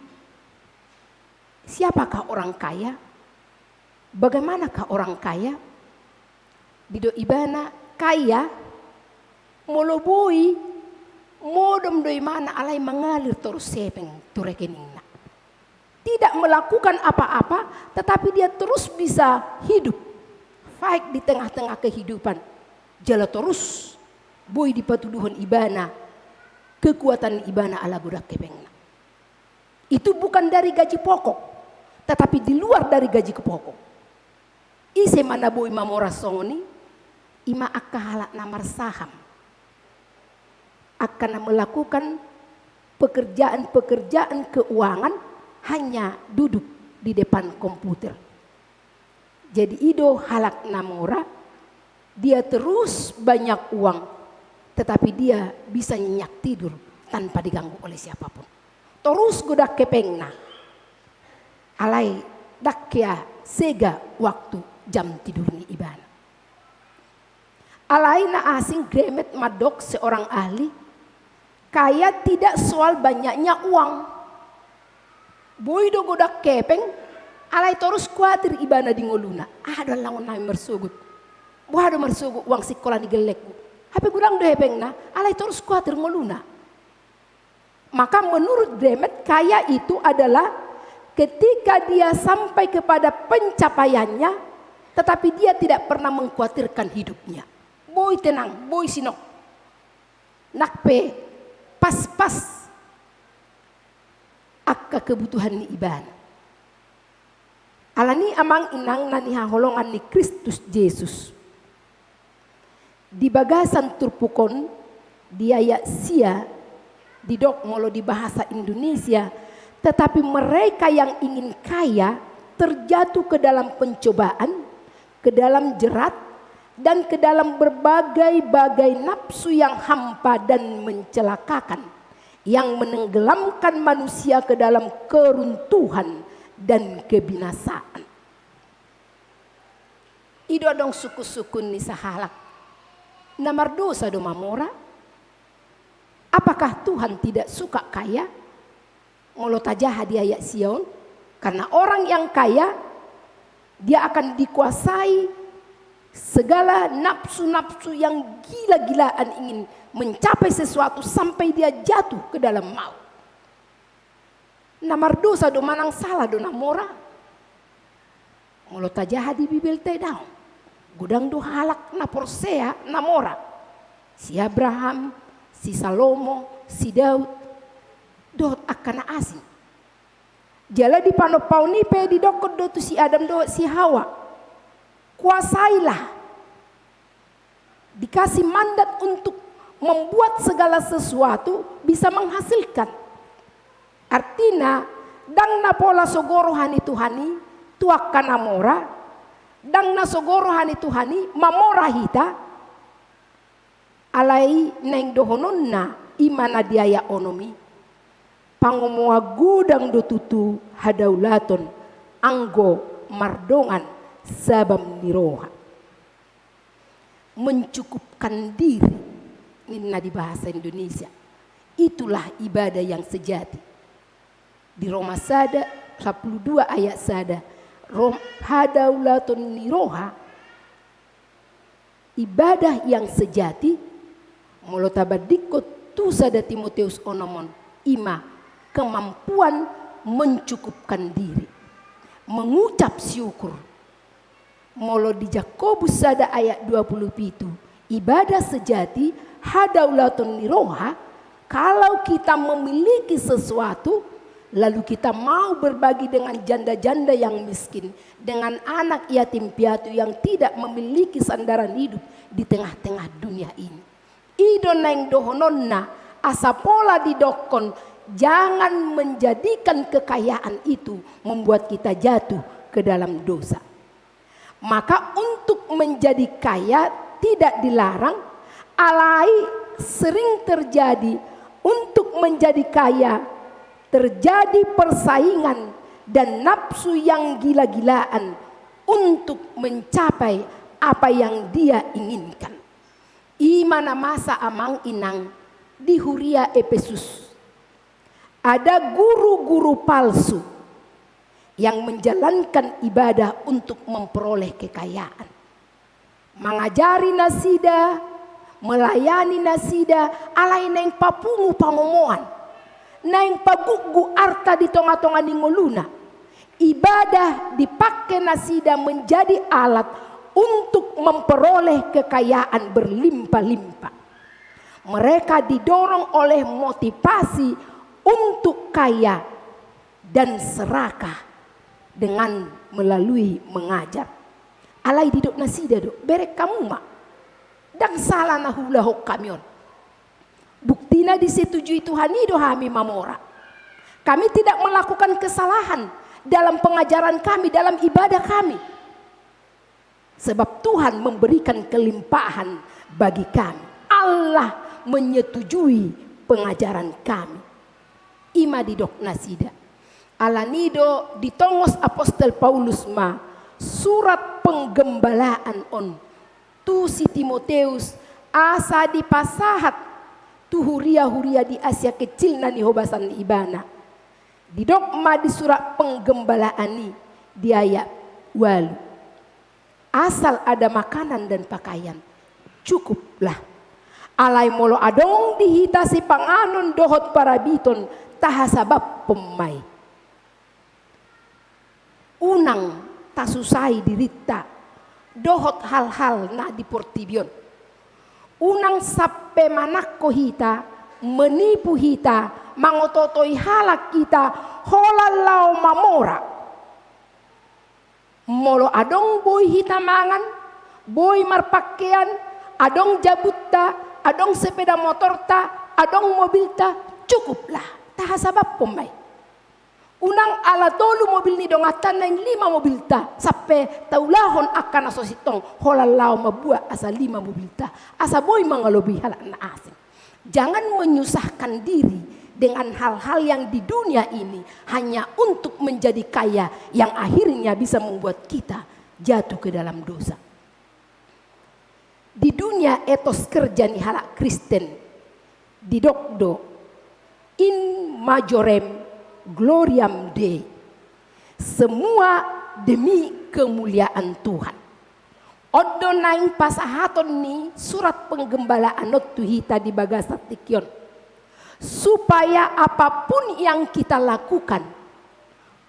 siapakah orang kaya? Bagaimanakah orang kaya?" Didok ibana, "Kaya, molo boi, modom do imana alai mangalir torus hepeng tu rekeningna." Tidak melakukan apa-apa, tetapi dia terus bisa hidup, baik di tengah-tengah kehidupan. Jala torus boi dipatuduhon ibana kekuatan ibana ala godang hepengna. Itu bukan dari gaji pokok, tetapi di luar dari gaji pokok. Ise ma na boi mamora songon i? Ima angka halak na marsaham, angka na melakukan pekerjaan-pekerjaan keuangan hanya duduk di depan komputer. Jadi i do halak na mora, dia terus banyak uang, tetapi dia bisa nyenyak tidur tanpa diganggu oleh siapapun. Torus godang hepengna. Alai ndang hea sega waktu jam tidur ni ibana. Alai na asing Gramet mandok seorang ahli, kaya tidak soal banyaknya uang. Boi do godang hepeng, alai torus kuatir ibana di ngoluna. Aha do allangon nami marsogot? Boha do marsogot uang sikola ni gellengku? Hape godang do hepengna, alai torus kuatir ngoluna. Maka menurut Gramet, kaya itu adalah ketika dia sampai kepada pencapaiannya, tetapi dia tidak pernah mengkhawatirkan hidupnya. Boi tenang, boi sinok. Nang pe pas-pas angka kebutuhan ni ibana. Alani amang inang na nihaholongan ni Kristus Jesus. Di bagasan turpuk on, di ayat sia, didok molo di bahasa Indonesia, tetapi mereka yang ingin kaya terjatuh ke dalam pencobaan, ke dalam jerat, dan ke dalam berbagai-bagai nafsu yang hampa dan mencelakakan, yang menenggelamkan manusia ke dalam keruntuhan dan kebinasaan. I do adong sungkun-sungkun ni sahalak. Na mardosa do mamora? Apakah Tuhan tidak suka kaya? Molo tajaha di ayat sia on, karena orang yang kaya, dia akan dikuasai segala nafsu-nafsu yang gila-gilaan, ingin mencapai sesuatu sampai dia jatuh ke dalam maut. Na mardosa do manang sala do na mora? Molo tajaha di Bibelta i daong. Godang do halak na porsea na mora. Si Abraham, si Salomo, si Daud, dohot angka na asing. Jala di panompaon i pe didokkon do tu si Adam dohot si Hawa, kuasailah. Dikasih mandat untuk membuat segala sesuatu bisa menghasilkan. Artina, ndang na pola sogo roha ni Tuhan i tu angka na mora, ndang na sogo roha ni Tuhan i mamora hita, alai naeng dohononna i ma na di ayat onom i. Pangomoan godang do tutu hadaulaton, anggo mardongan sabam ni roha. Mencukupkan diri, ninna di bahasa Indonesia. Itulah ibadah yang sejati. Di Roma sada, sapuluh dua ayat sada, Rom-, hadaulaton ni roha, ibadah yang sejati, molo tabandingkon tu sada Timoteus onom on, ima kemampuan mencukupkan diri, mengucap syukur. Molo di Jakobus sada ayat dua puluh pitu, ibadah sejati, hadaulaton ni roha, kalau kita memiliki sesuatu, lalu kita mau berbagi dengan janda-janda yang miskin, dengan anak yatim piatu yang tidak memiliki sandaran hidup di tengah-tengah dunia ini. I do naeng dohononna, asa pola didokkon, jangan menjadikan kekayaan itu membuat kita jatuh ke dalam dosa. Maka untuk menjadi kaya tidak dilarang, alai sering terjadi untuk menjadi kaya terjadi persaingan dan nafsu yang gila-gilaan untuk mencapai apa yang dia inginkan. Ima na masa amang inang di huria Epesus. Ada guru-guru palsu yang menjalankan ibadah untuk memperoleh kekayaan. Mangajari nasida, melayani nasida, alai naeng papungu pangomoan. Naeng pagukguk arta di tonga-tonga ni ngoluna. Ibadah dipake nasida menjadi alat untuk memperoleh kekayaan berlimpah-limpah. Mereka didorong oleh motivasi untuk kaya dan serakah dengan melalui mengajar. Alai didok nasida do, bereng hamu ma. Ndang sala na huulahon hami on. Buktina disetujui Tuhan i do hami mamora. Kami tidak melakukan kesalahan dalam pengajaran kami, dalam ibadah kami. Sebab Tuhan memberikan kelimpahan bagi kami. Allah menyetujui pengajaran kami. Ima didok nasida. Alani do ditongos apostel Paulus ma surat penggembalaan on tu si Timoteus, asa dipasahat tu huria-huria di Asia Kecil na nihobasan ibana. Didok ma di surat penggembalaan i di ayat ualu. Asal ada makanan dan pakaian, cukuplah. Alai molo adong di hita sipanganon dohot parabiton, tahasabamhon ma i. Unang tasusai dirinta dohot hal-hal na di portibi on. Unang sampe manangko hita, menipu hita, mangoto-otoi halak hita, holan laho mamora. Molo adong boi hita mangan, boi marpangkean, adong jabunta, adong sepeda motorta, adong mobilta, cukuplah, tahasabamhon ma i. Unang ala tolu mobil ni donganta, naeng lima mobilta, sampe taulahon angka na so sintong, holan laho mambuat asa lima mobilta, asa boi mangalobi halak na asing. Jangan menyusahkan diri dengan hal-hal yang di dunia ini hanya untuk menjadi kaya yang akhirnya bisa membuat kita jatuh ke dalam dosa. Di dunia etos kerja ni halak Kristen, didok do, in majorem gloriam Dei. Semua demi kemuliaan Tuhan. On do naeng pasahaton ni surat penggembalaan on tu hita di bagasan tingki on. Supaya apapun yang kita lakukan,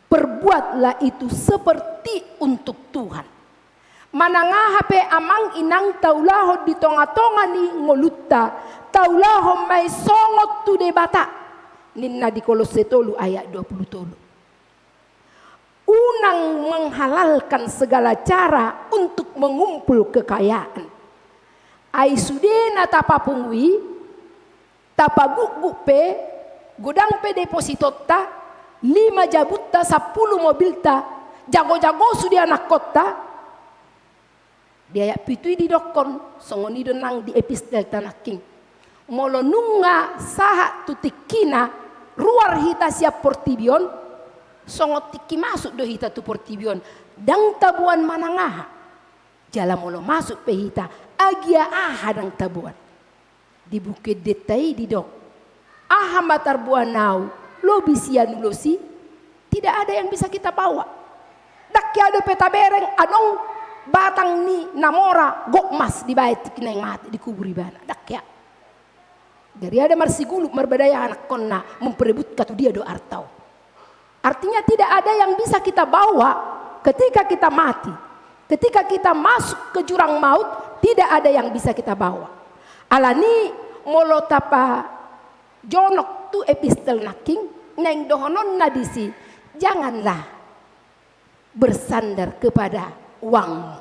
perbuatlah itu seperti untuk Tuhan. Manang aha pe amang inang taulahon di tonga-tonga ni ngolunta, taulahon ma i songon tu Debata. Ninna di Kolosse tolu ayat dua puluh tolu. Unang menghalalkan segala cara untuk mengumpul kekayaan. Ai sude na tapapungu i, tapagukguk pe, godang pe depositonta, lima jabunta, sampulu mobilta, jago-jago sude anakkonta, di ayat pitu i didokkon, songon i do nang di epistelta nangkin. Molo nunga sahat tu tingkina, ruar hita sian portibi on, Songon tingki masuk do hita tu portibi on, ndang taboan manang aha. Jala molo masuk pe hita, agia aha ndang taboan. Di buku endenta i didok, aha ma tarboan ahu, lobi sian ulos i, tidak ada yang bisa kita bawa. Ndang hea dope tabereng adong batang ni na mora gok mas dibaen tingki naeng mate, dikubur ibana. Ndang hea. Gariada marsiguluk marbadai anakkonna memperebutkan tu dia do arta on. Artinya tidak ada yang bisa kita bawa ketika kita mati. Ketika kita masuk ke jurang maut, tidak ada yang bisa kita bawa. Alani molo tapajonok tu epistel nangkin, naeng dohononna disi, janganlah bersandar kepada uangmu.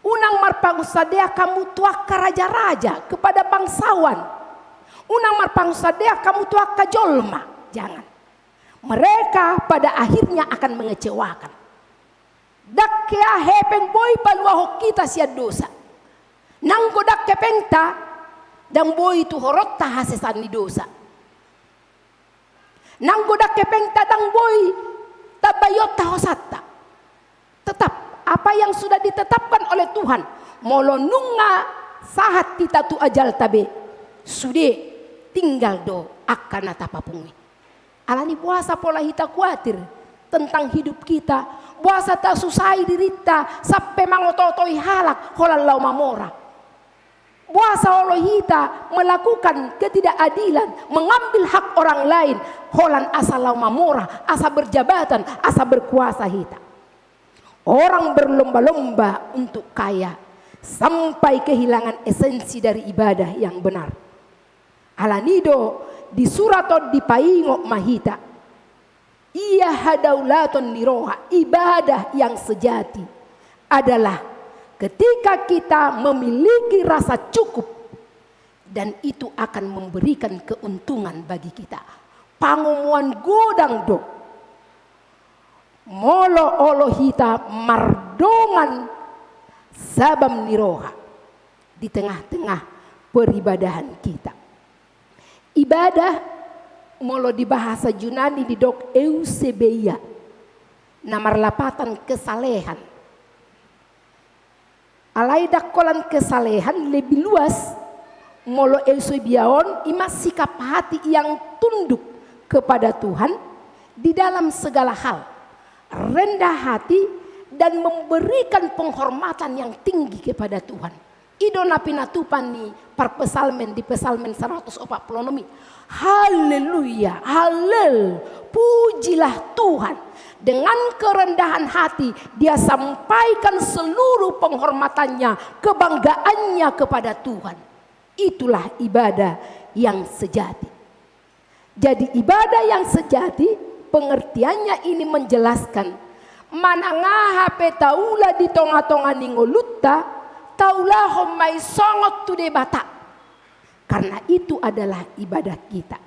Unang marpangunsandean hamu tu angka raja-raja, kepada bangsawan. Unang marpangunsandean hamu tu angka jolma. Jangan. Mereka pada akhirnya akan mengecewakan. Ndang hea hepeng boi paluahon hita sian dosa. Nanggo ndang hepengta, ndang boi tuhoronta hasesaan ni dosa. Nanggo ndang hepengta, ndang boi tambaionta hosanta. Tetap, apa yang sudah ditetapkan oleh Tuhan, molo nunga sahat hita tu ajalta be, sude, tinggal do angka na tapapungu i. Alani boasa pola hita kuatir tentang hidup kita, boasa tasusai dirinta sampe mangoto-otoi halak holan laho mamora. Boasa olo hita melakukan ketidakadilan, mengambil hak orang lain, holan asa laho mamora, asa berjabatan, asa berkuasa hita. Orang berlomba-lomba untuk kaya sampai kehilangan esensi dari ibadah yang benar. Alani do di surat on dipaingot ma hita. Ia hadaulaton ni roha, ibadah yang sejati adalah ketika kita memiliki rasa cukup dan itu akan memberikan keuntungan bagi kita. Pangomoan godang do molo olo hita mardongan sabam ni roha di tengah-tengah peribadahan kita. Ibadah, molo di bahasa Junani didok eusebeia, na marlapatan kesalehan. Alai ndang holan kesalehan, lebih luas, molo eusebeia on, ima sikap hati yang tunduk kepada Tuhan di dalam segala hal, rendah hati, dan memberikan penghormatan yang tinggi kepada Tuhan. I do na pinatupa ni parpsalmen di Psalmen seratus opat puluh enam i. Haleluya, halel, pujilah Tuhan. Dengan kerendahan hati, dia sampaikan seluruh penghormatannya, kebanggaannya kepada Tuhan. Itulah ibadah yang sejati. Jadi, ibadah yang sejati, pengertiannya ini menjelaskan, manang aha pe taula di tonga-tonga ni ngolunta, taulahon ma i songon tu Debata. Karena itu adalah ibadah kita.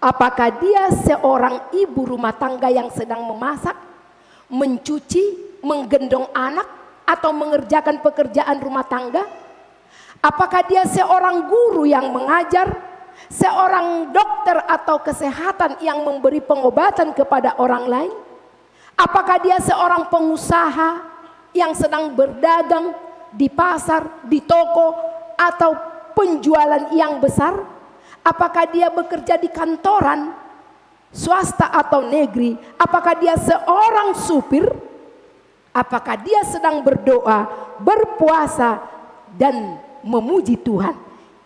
Apakah dia seorang ibu rumah tangga yang sedang memasak, mencuci, menggendong anak, atau mengerjakan pekerjaan rumah tangga? Apakah dia seorang guru yang mengajar, seorang dokter atau kesehatan yang memberi pengobatan kepada orang lain? Apakah dia seorang pengusaha yang sedang berdagang di pasar, di toko, atau penjualan yang besar? Apakah dia bekerja di kantoran, swasta atau negeri? Apakah dia seorang supir? Apakah dia sedang berdoa, berpuasa, dan memuji Tuhan?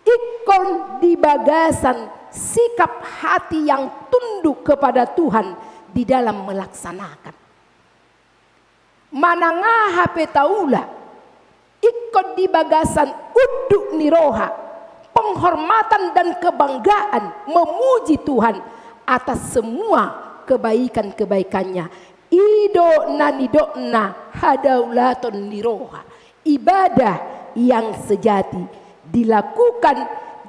Ingkon di bagasan sikap hati yang tunduk kepada Tuhan di dalam melaksanakan. Manang aha pe taula, ingkon di bagasan unduk ni roha, penghormatan dan kebanggaan memuji Tuhan atas semua kebaikan-kebaikannya. I do na nidokna hadaulaton ni roha, ibadah yang sejati dilakukan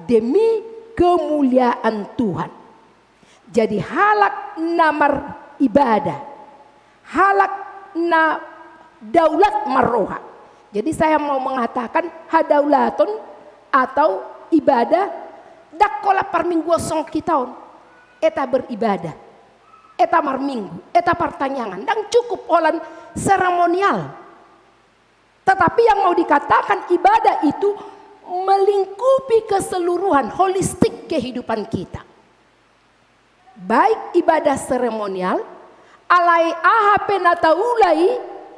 demi kemuliaan Tuhan. Jadi halak na maribadah, halak na daulat marroha. Jadi saya mau mengatakan hadaulaton atau ibadah, ndang holan parmingguan songon hita on, eta beribadah. Eta marminggu, eta partangiangan, ndang cukup holan seremonial. Tetapi yang mau dikatakan, ibadah itu melingkupi keseluruhan, holistik kehidupan kita. Baik ibadah seremonial, alai aha pe na taula i,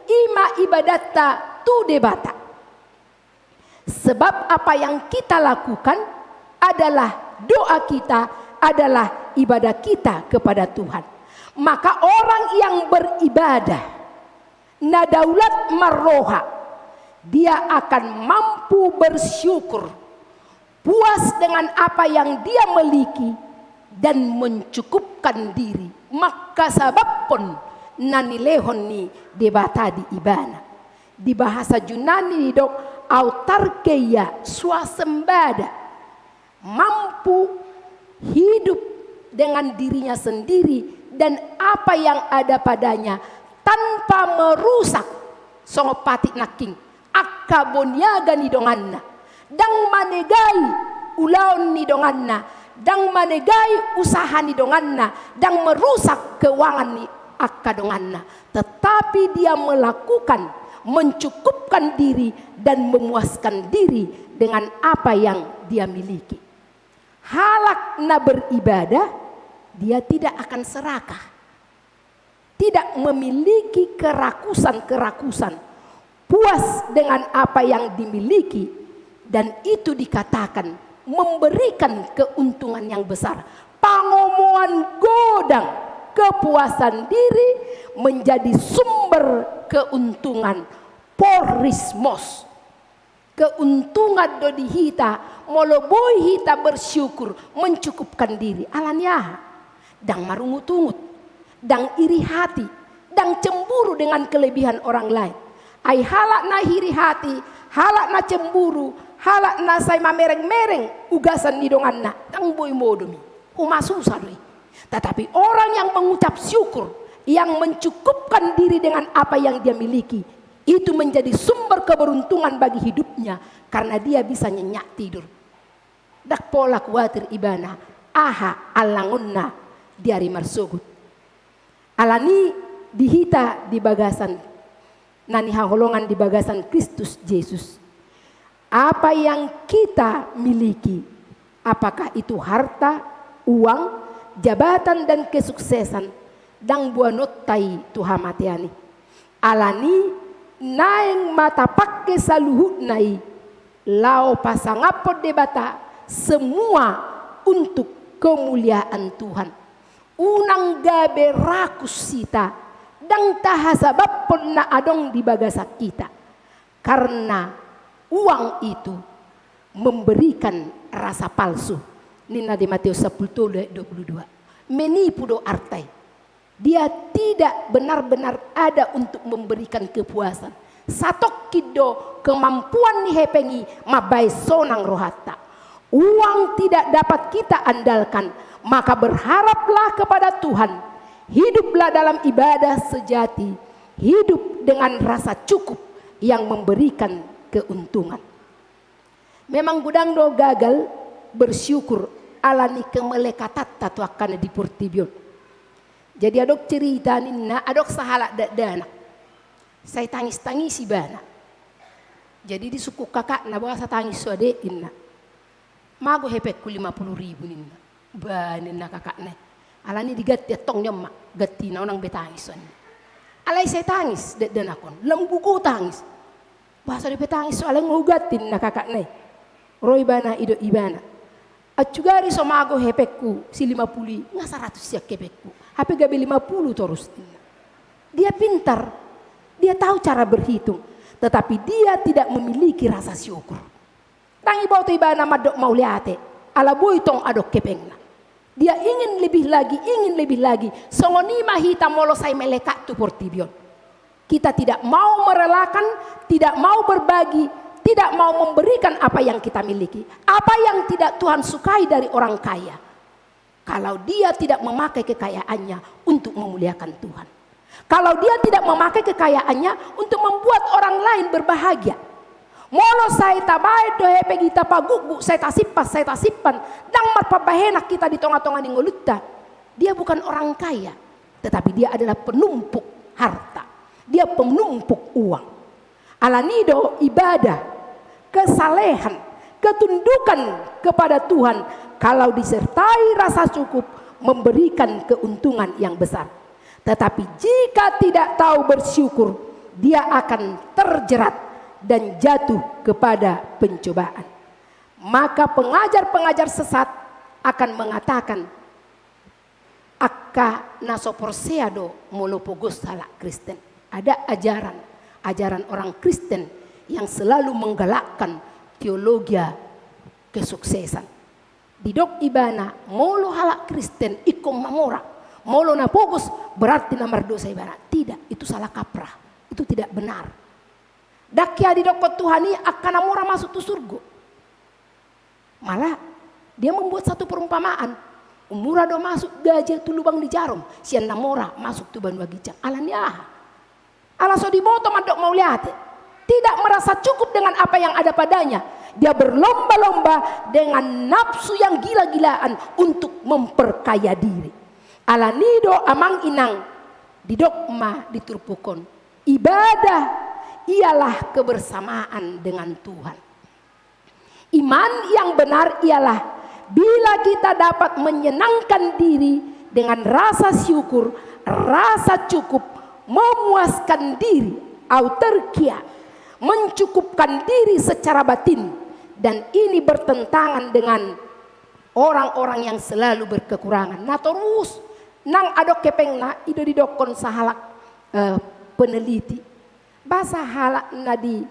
i ma ibadatta tu Debata. Sebab apa yang kita lakukan adalah doa kita, adalah ibadah kita kepada Tuhan. Maka orang yang beribadah, na daulat marroha, dia akan mampu bersyukur, puas dengan apa yang dia miliki, dan mencukupkan diri, mangkasabamhon na nilehon ni Debata di ibana. Di bahasa Junani didok autarkeia, swasembada, mampu hidup dengan dirinya sendiri dan apa yang ada padanya tanpa merusak, songon patik nangkin, angka boniaga ni donganna, ndang manegai ulaon ni donganna, ndang manegai usaha ni donganna, ndang merusak keuangan ni angka donganna, tetapi dia melakukan, mencukupkan diri dan memuaskan diri dengan apa yang dia miliki. Halak na beribadah, dia tidak akan serakah, tidak memiliki kerakusan-kerakusan, puas dengan apa yang dimiliki, dan itu dikatakan memberikan keuntungan yang besar. Pangomoan godang, kepuasan diri menjadi sumber keuntungan. Porismos. Keuntungan do di hita, molo boi hita bersyukur, mencukupkan diri. Alani aha? Ndang marungut-ungut, ndang iri hati, ndang cemburu dengan kelebihan orang lain. Ai halak na iri hati, halak na cemburu, halak na sai mamereng-mereng ugasan ni donganna, ndang boi modom i. Humasusa do i. Tetapi orang yang mengucap syukur, yang mencukupkan diri dengan apa yang dia miliki, itu menjadi sumber keberuntungan bagi hidupnya, karena dia bisa nyenyak tidur. Ndang pola kuatir ibana aha allangonna di ari marsogot. Alani di hita di bagasan na nihaholongan di bagasan Kristus Jesus. Apa yang kita miliki, apakah itu harta, uang, jabatan, dan kesuksesan, ndang boanonta i tu hamatean i. Alani naeng ma tapangke saluhutna i, laho pasangaphon Debata, semua untuk kemuliaan Tuhan. Unang gabe rakus hita, ndang tahasabamhon na adong di bagasan hita. Karena uang itu memberikan rasa palsu. Ninna di Matius sampulu tolu ayat dua pulu dua. Menipu do arta i. Dia tidak benar-benar ada untuk memberikan kepuasan. Satongkin do kemampuan ni hepeng i mambahen sonang rohanta. Uang tidak dapat kita andalkan, maka berharaplah kepada Tuhan. Hiduplah dalam ibadah sejati, hidup dengan rasa cukup yang memberikan keuntungan. Memang godang do gagal bersyukur alani kemelekatanta tu angka na di portibi on. Jadi adong cerita ninna, adong sahalak dakdanak. Sai tangis-tangis ibana. Jadi disungkun kakakna, boasa tangis so ade, inna. Mago hepengku lima pulu ribu ninna. Bah, ninna kakakna i. Alani diganti antong ni on ma gantina, unang be tangis on. Alai sai tangis dakdanak on, lam gogo tangis. Bah, so dope tangis so, alai nga huganti ninna kakakna i. Ro ibana, idok ibana. Ansugari so mago hepengku si lima pulu i, nga saratus sian hepengku. Hape gabe lima pulu torus ninna. Dia pintar. Dia tahu cara berhitung. Tetapi dia tidak memiliki rasa syukur. Ndang diboto ibana mandok mauliate, ala boi tong adong hepengna. Dia ingin lebih lagi, ingin lebih lagi. Songon i ma hita molo sai melekat tu portibi on. Kita tidak mau merelakan, tidak mau berbagi, tidak mau memberikan apa yang kita miliki. Apa yang tidak Tuhan sukai dari orang kaya. Kalau dia tidak memakai kekayaannya untuk memuliakan Tuhan. Kalau dia tidak memakai kekayaannya untuk membuat orang lain berbahagia. Molo sai tabahen do hepeng i, tapagukguk, sai tasimpan, sai tasimpan, ndang marpambahenan hita di tonga-tonga ni ngolunta. Dia bukan orang kaya. Tetapi dia adalah penumpuk harta. Dia penumpuk uang. Alani do ibadah, kesalehan, ketundukan kepada Tuhan, kalau disertai rasa cukup, memberikan keuntungan yang besar. Tetapi jika tidak tahu bersyukur, dia akan terjerat dan jatuh kepada pencobaan. Maka pengajar-pengajar sesat akan mengatakan, angka na so porsea do molo pogos halak Kristen. Ada ajaran, ajaran orang Kristen yang selalu menggalakkan teologia kesuksesan. Didok ibana, molo halak Kristen ingkon mamora, molo na pogos berarti na mardosa ibana. Tidak, itu salah kaprah. Itu tidak benar. Ndang hea didokkon Tuhan i angka na mora masuk tu surgo. Malah dia membuat satu perumpamaan. Ummura do masuk gajah tu lubang ni jarum, sian na mora masuk tu banua ginjang. Alani aha? Ala so diboto mandok mauliate. Tidak merasa cukup dengan apa yang ada padanya. Dia berlomba-lomba dengan nafsu yang gila-gilaan untuk memperkaya diri. Alani do amang inang, didok ma di turpuk on, ibadah ialah kebersamaan dengan Tuhan. Iman yang benar ialah bila kita dapat menyenangkan diri dengan rasa syukur, rasa cukup, memuaskan diri, autarkia, mencukupkan diri secara batin, dan ini bertentangan dengan orang-orang yang selalu berkekurangan. Na torus nang adong hepengna, i do didokkon sahalak, eh, peneliti. Boasa halak na di,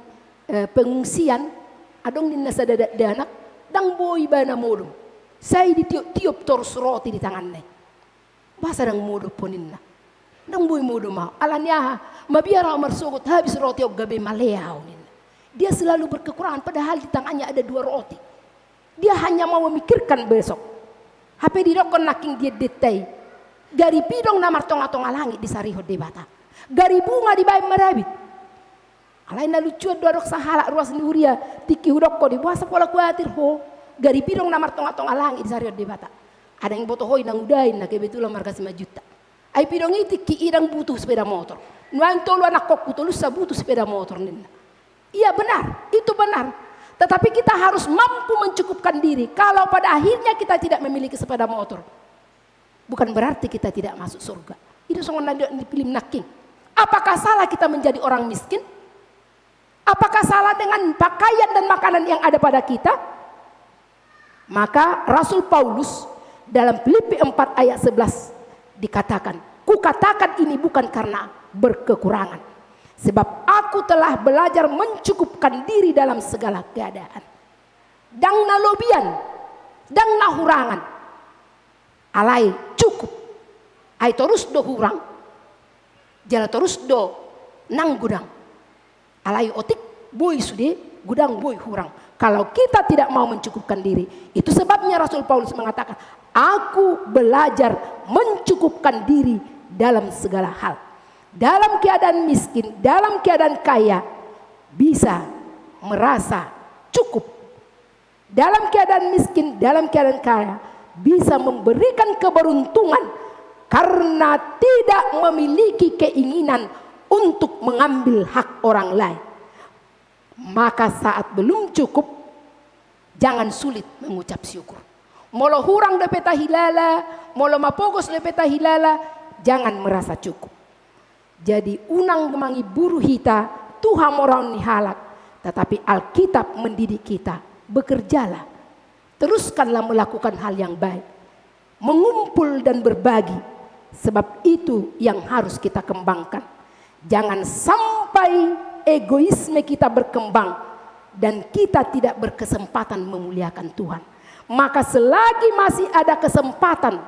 eh, pengungsian, adong ninna sada dakdanak, ndang boi ibana modom. Sai ditiop-tiop torus roti di tanganna i. Boasa ndang modom ho ninna. Ndang boi modom ahu. Alani aha? Mabiar ahu marsogot, habis roti on gabe male ahu ninna. Dia selalu berkekurangan, padahal di tangannya ada dua roti. Dia hanya mau memikirkan besok. Hape didokkon nangkin di endenta i, gari pidong na martonga-tonga langit disarihon Debata. Gari bunga dibaen marabit. Alai na lucuan do, adong sahalak ruas ni huria, tingki hudokkon i, boasa pola kuatir ho, gari pidong na martonga-tonga langit disarihon Debata. Ndang diboto ho i, nang udain na kebetulan marga Simanjuntak. Ai pidong i tingki i ndang butuh sepeda motor. Nuaeng tolu anakkonku tolusa butuh sepeda motor ninna. Iya benar, itu benar. Tetapi kita harus mampu mencukupkan diri. Kalau pada akhirnya kita tidak memiliki sepeda motor, bukan berarti kita tidak masuk surga. I do songon na di film nangkin. Apakah salah kita menjadi orang miskin? Apakah salah dengan pakaian dan makanan yang ada pada kita? Maka Rasul Paulus dalam Filipi empat ayat sebelas dikatakan, "Kukatakan ini bukan karena berkekurangan, sebab aku telah belajar mencukupkan diri dalam segala keadaan." Ndang na lobian, ndang na hurangan. Alai cukup. Ai torus do hurang, jala torus do nang godang. Alai otik boi sude, godang boi hurang. Kalau kita tidak mau mencukupkan diri, itu sebabnya Rasul Paulus mengatakan, "Aku belajar mencukupkan diri dalam segala hal." Dalam keadaan miskin, dalam keadaan kaya, bisa merasa cukup. Dalam keadaan miskin, dalam keadaan kaya, bisa memberikan keberuntungan karena tidak memiliki keinginan untuk mengambil hak orang lain. Maka saat belum cukup, jangan sulit mengucap syukur. Molo hurang dope tahilala, molo mapogos dope tahilala, jangan merasa cukup. Jadi, unang mangimburu hita tu hamoraon ni halak, tetapi Alkitab mendidik kita, bekerjalah, teruskanlah melakukan hal yang baik, mengumpul dan berbagi, sebab itu yang harus kita kembangkan. Jangan sampai egoisme kita berkembang dan kita tidak berkesempatan memuliakan Tuhan. Maka selagi masih ada kesempatan,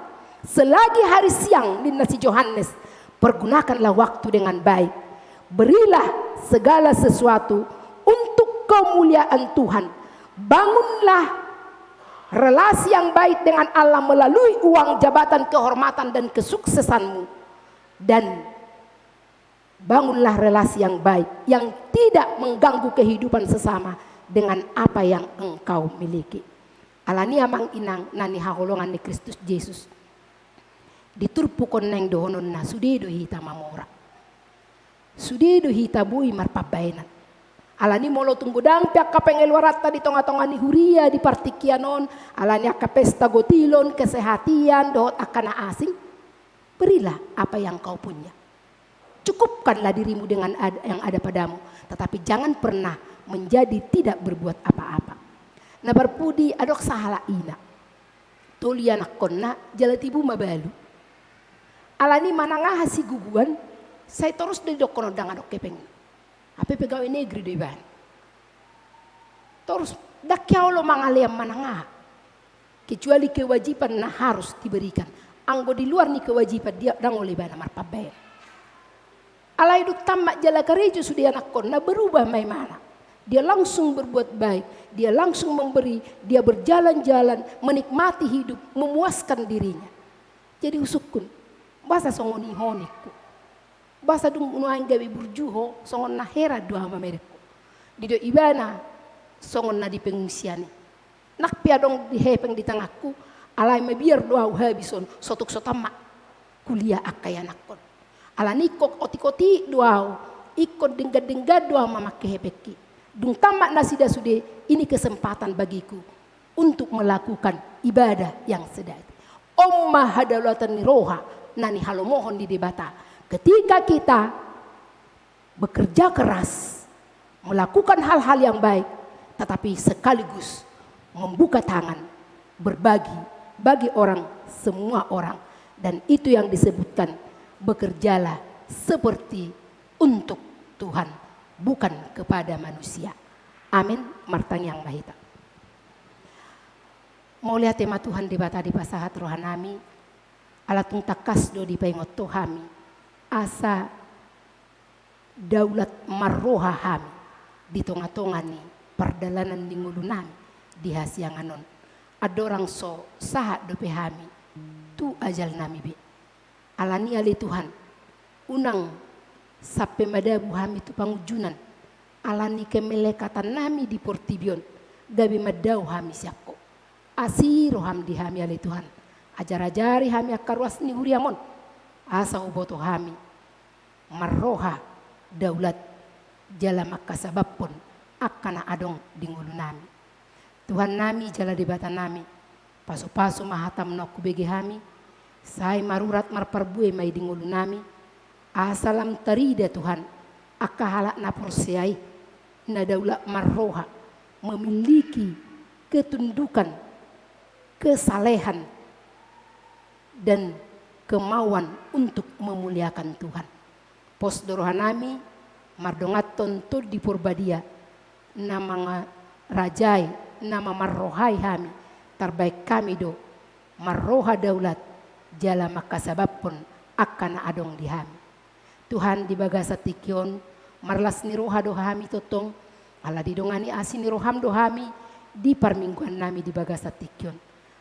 selagi hari siang, ninna si Johannes, pergunakanlah waktu dengan baik. Berilah segala sesuatu untuk kemuliaan Tuhan. Bangunlah relasi yang baik dengan Allah melalui uang, jabatan, kehormatan, dan kesuksesanmu. Dan bangunlah relasi yang baik, yang tidak mengganggu kehidupan sesama dengan apa yang engkau miliki. Alani amang inang na nihaholongan ni Kristus Jesus. Di turpuk on naeng dohononna, sude do hita mamora. Sude do hita boi marpambahenan. Alani molo tung godang pe angka pengeluaranta di tonga-tonga ni huria di partingkian on, alani angka pesta gotilon, kesehatian, dohot angka na asing, berilah apa yang kau punya. Cukupkanlah dirimu dengan ad-, yang ada padamu, tetapi jangan pernah menjadi tidak berbuat apa-apa. Na parpudi, adong sahalak ina. Tolu ianakkonna jala tibu mabalu. Alani manang aha siguguan, sai torus do didokkon on ndang adong hepengna. Hape pegawai negeri do ibana. Torus, ndang hea olo mangalean manang aha. Kecuali kewajiban na harus diberikan. Anggo di luar ni kewajiban dia ndang olo ibana marpambahen. Alai dung tammat jala karejo sude ianakkonna, berubah ma imana. Dia langsung berbuat baik, dia langsung memberi, dia berjalan-jalan, menikmati hidup, memuaskan dirinya. Jadi husungkun, boasa songon i ho ningku. Boasa dung nuaeng gabe burju ho, songon na heran do ahu mamereng ho. Didok ibana, songon na di pengungsian i. Nang pe adong di hepeng di tanganku, alai mabiar do ahu habis on, so tung so tammat kuliah angka ianakkon. Alani ingkon otik-otik do ahu, ingkon denggan-denggan do ahu mamangke hepengki. Dung tammat nasida sude, ini kesempatan bagiku untuk melakukan ibadah yang sejati. On ma hadaulaton ni roha na nihalomohon ni Debata. Ketika kita bekerja keras, melakukan hal-hal yang baik, tetapi sekaligus membuka tangan, berbagi bagi orang, semua orang. Dan itu yang disebutkan, bekerjalah seperti untuk Tuhan, bukan kepada manusia. Amin. Martangiang ma hita. Mauliate ma Tuhan Debata dipasahat rohanami, ala tung tangkas do dipaingot Ho hami, asa daulat marroha hami di tonga-tonga ni pardalanan ni ngolunami di hasiangan on. Andorang so sahat dope hami tu ajalnami be. Alani ale Tuhan, unang sampe madabu hami tu pangunjunan, alani kemelekatannami di portibi on, gabe mandao hami sian Ho. Asi roham di hami ale Tuhan, ajar-ajari hami angka ruas ni huriam on, asa huboto hami marroha daulat jala mangkasabamhon angka na adong di ngolunami. Tuhannami jala Debatanami, pasu-pasu ma hatam naung hubege hami, sai marurat marparbue ma i di ngolunami, asa lam tarida Tuhan, angka halak na porsea i, na daulat marroha, memiliki ketundukan, kesalehan, dan kemauan untuk memuliakan Tuhan. Pos do rohanami, mardonganhon Tondi Porbadia, na mangarajai, na mamarrohai hami, tarbaen hami do, marroha daulat, jala mangkasabamhon angka na adong di hami. Tuhan, di bagasan tingki on, marlas ni roha do hami tongtong, ala didongani asi ni roham do hami, di parmingguannami di bagasan tingki on.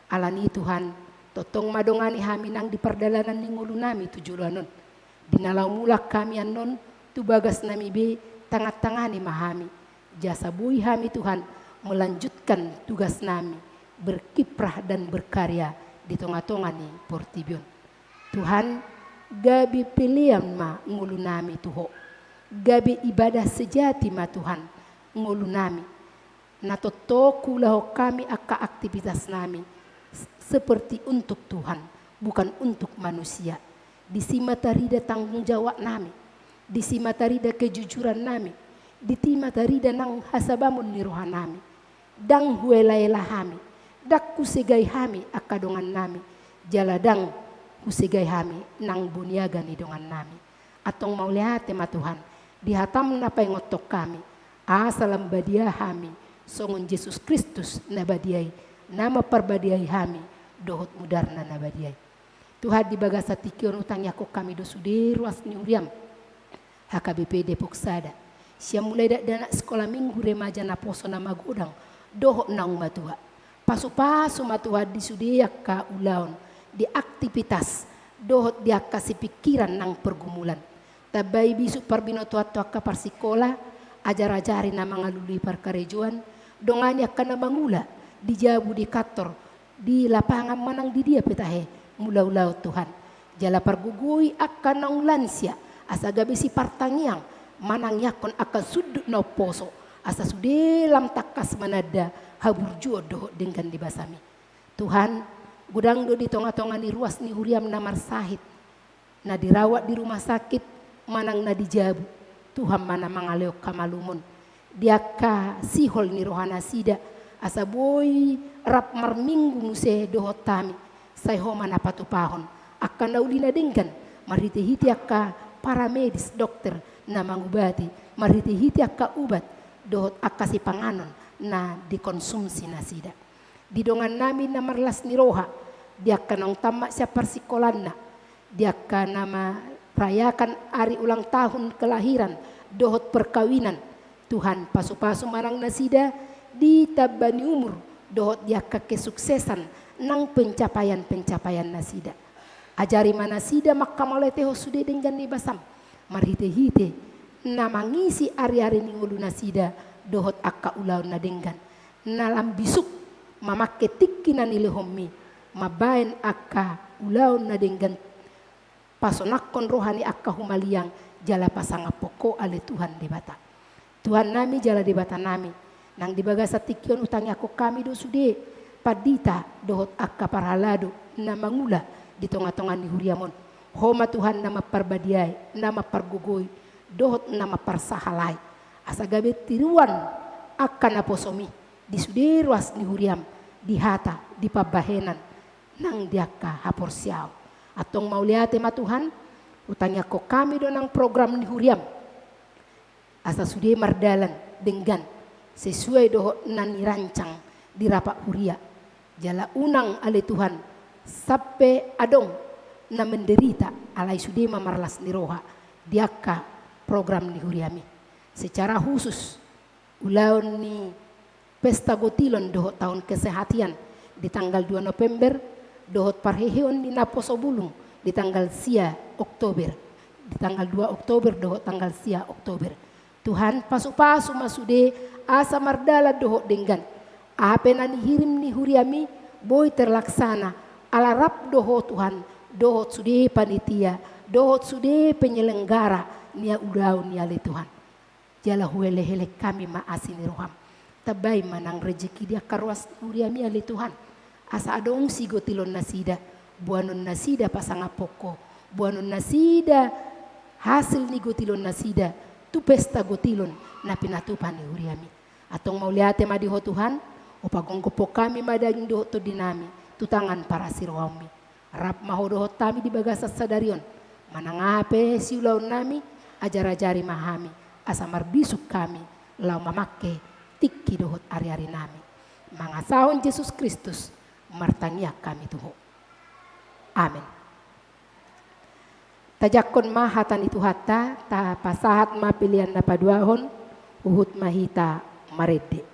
Alani Tuhan, tongtong ma dongani hami nang di pardalanan ni ngolunami tu joloan on. Di na laho mulak hami annon, tu bagasnami be, tangan-tangani ma hami. Jasa boi hami Tuhan, melanjutkan tugasnami, berkiprah dan berkarya di tonga-tonga ni portibi on. Tuhan, gabe pelean ma ngolunami tu Ho. Gabe ibadah sejati ma Tuhan, ngolunami. Na tongtong huulahon hami angka aktivitasnami s-, seperti untuk Tuhan, bukan untuk manusia. Disi ma tarida tanggung jawabnami, disi ma tarida kejujurannami, disi ma tarida nang hasabamon ni rohanami. Ndang huela-ela hami, ndang husegai hami angka dongannami, jala ndang husegai hami nang boniaga ni dongannami. Antong mauliate ma Tuhan, di hatam na paingothon hami, asa lam badia hami, songon Jesus Kristus na badia i, na mamparbadiai hami, dohot mudarna na badia i. Tuhan, di bagasan tingki on hutangiangkon hami do sude ruas ni huriam, H K B P Depok Sada. Sian mulai dakdanak sikola minggu, remaja, naposo, na magodang, dohot naung matua. Pasu-pasu ma Tuhan di sude angka ulaon, di aktivitas, dohot di angka sipingkiran nang pergumulan. Tambai bisuk parbinotoan tu angka parsikola, ajar-ajari na mangalului parkarejoan, dongani angka na mangula, di jabu, di kantor, di lapangan manang di dia pe tahe, mangula ulaon Tuhan. Jala pargogoi angka naung lansia, asa gabe sipartangiang manangiangkon angka sundut na umposo, asa sude lam tangkas mananda haburjuon dohot denggan ni basam i. Tuhan, godang do di tonga-tonga ni ruas ni huriam na marsahit, na dirawat di rumah sakit, manang na di jabu, Tuhan ma na mangalehon hamalumon. Di angka sihol ni rohanasida, asa boi rap marminggu muse dohot hami, sai Ho ma na patupahon angka na uli na denggan, marhite-hite angka paramedis, dokter, na mangubati, marhite-hite angka ubat dohot angka sipanganon na dikonsumsi nasida. Di dongannami na marlas ni roha, di angka naung tamat sian parsingkolanna, di angka na marayakan ari ulang tahun kelahiran dohot perkawinan, Tuhan, pasu-pasu ma nang nasida di tamba ni umur dohot di angka kesuksesan nang pencapaian-pencapaian nasida. Ajari ma nasida mangkamauliatehon sude denggan ni basam, marhite-hite na mangisi ari-ari ni ngolunasida dohot angka ulaon na denggan, na lam bisuk mamangke tingki na nilehonmi, mambahen angka ulaon na denggan, pasonangkon roha ni angka humaliang, jala pasangaphon Ho ale Tuhan Debata. Tuhannami jala Debatanami, nang di bagasan tingki on hutangiangkon hami do sude pandita dohot angka parhalado na mangula di tonga-tonga ni huriam on. Ho ma Tuhan na mamparbadiai, na mampargogoi, dohot na mamparsahalai, asa gabe tiruan angka naposomi di sude ruas ni huriam, di hata, di pambahenan, nang di angka haporseaon. Antong mauliate ma Tuhan, hutangiangkon hami do nang program ni huriam, asa sude mardalan denggan sesuai dohot na nirancang di rapat huria. Jala unang ale Tuhan, sampe adong na menderita, alai sude ma marlas ni roha di angka program ni huriami. Secara khusus, ulaon ni pesta gotilon dohot tahun kesehatian di tanggal dua November, dohot parheheon ni naposo bulung di tanggal sia Oktober, di tanggal dua Oktober dohot tanggal sia Oktober. Tuhan, pasu-pasu ma sude asa mardalan dohot denggan. Aha pe na nihirim ni huriami boi terlaksana, ala rap do Ho Tuhan, dohot sude panitia, dohot sude penyelenggara ni ulaon i ale Tuhan. Jala huelek-elek hami ma asi ni roham. Tambai ma nang rejeki di angka ruas ni huriami ale Tuhan. Asa adong sigotilon nasida, boanon nasida pasangaphon Ho, boanon nasida hasil ni gotilon nasida, tu pesta gotilon na pinatupa ni huriami. Antong mauliate ma di Ho Tuhan, hupagophop hami ma daging dohot tondinami tu tangan parasi rohammi. Rap ma Ho dohot hami di bagasan sadari on, manang aha pe siulaonnami, ajar-ajari ma hami, asa marbisuk hami, laho mamangke tingki dohot ari-arinami. Mangasahon Jesus Kristus, martangiang hami tu Ho. Amen. Tajangkon ma hata ni Tuhanta, tapasahat ma pelean na paduahon, huhut ma hita marende.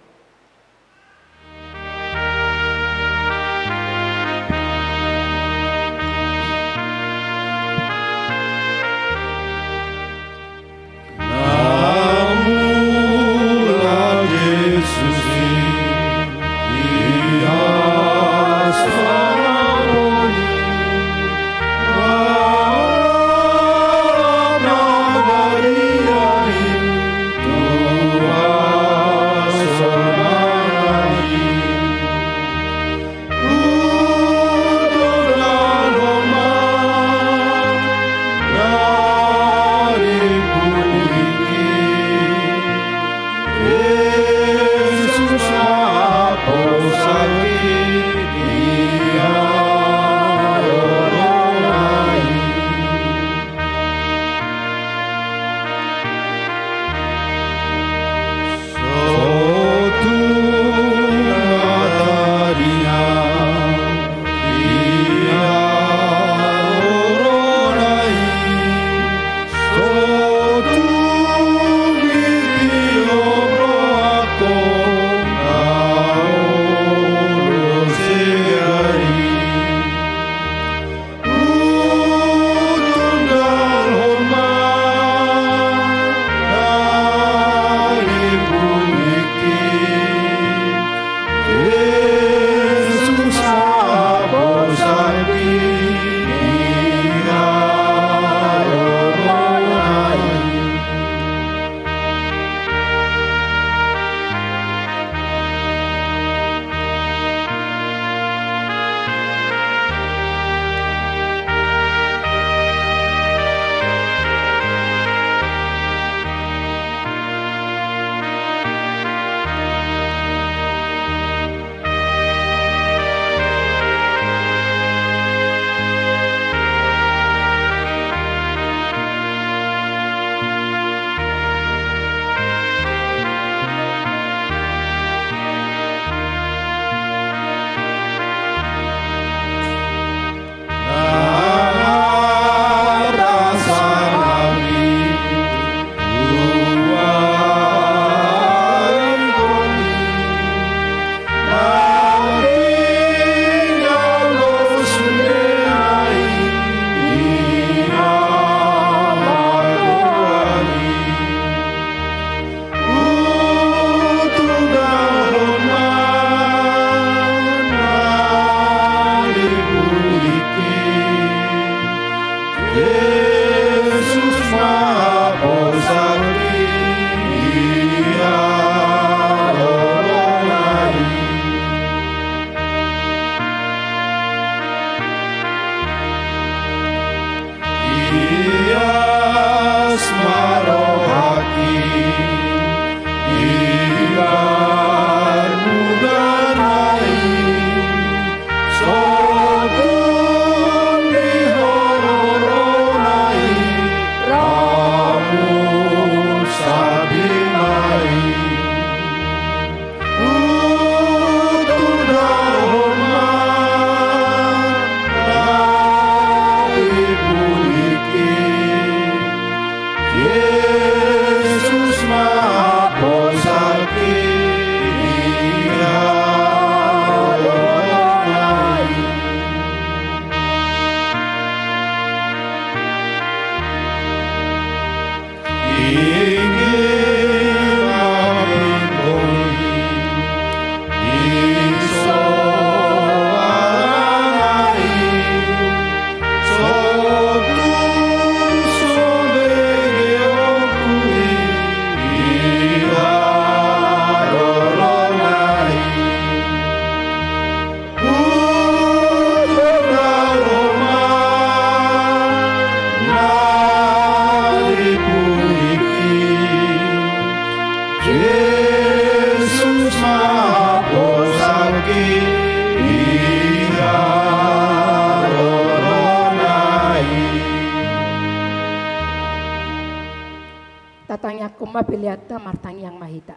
Homa peleanta, martangiang ma hita.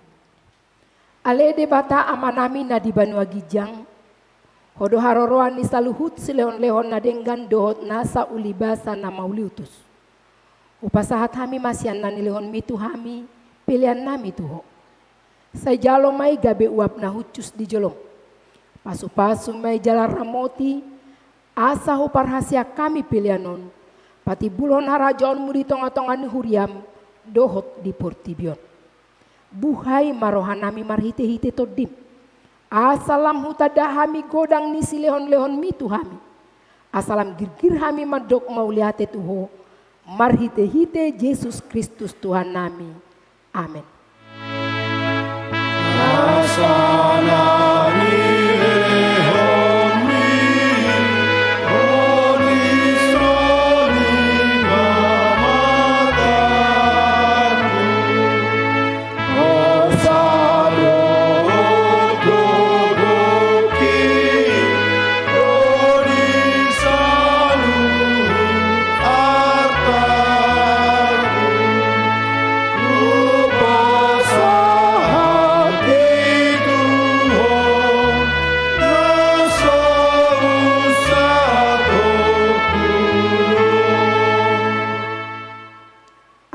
Ale Debata Amanami na di banua ginjang, Ho do haroroan ni saluhut silehonlehon na denggan dohot nasa ulibasa na mauliutus. Hupasahat hami ma sian na nilehonMi tu hami peleannami tu Ho. Sai jalo ma i gabe uap na hushus di joloM. Pasupasu ma i jala ramoti, asa huparhaseang hami pelean on patimbulhon harajaonMu di tongatonga ni huriaM dohot di portibi on. Buhai ma rohanami marhitehite TondiM, asa lam hutanda hami godang ni silehonlehonMi tu hami, asa lam girgir hami mandok mauliate tu Ho, marhitehite Jesus Kristus Tuhannami. Amen.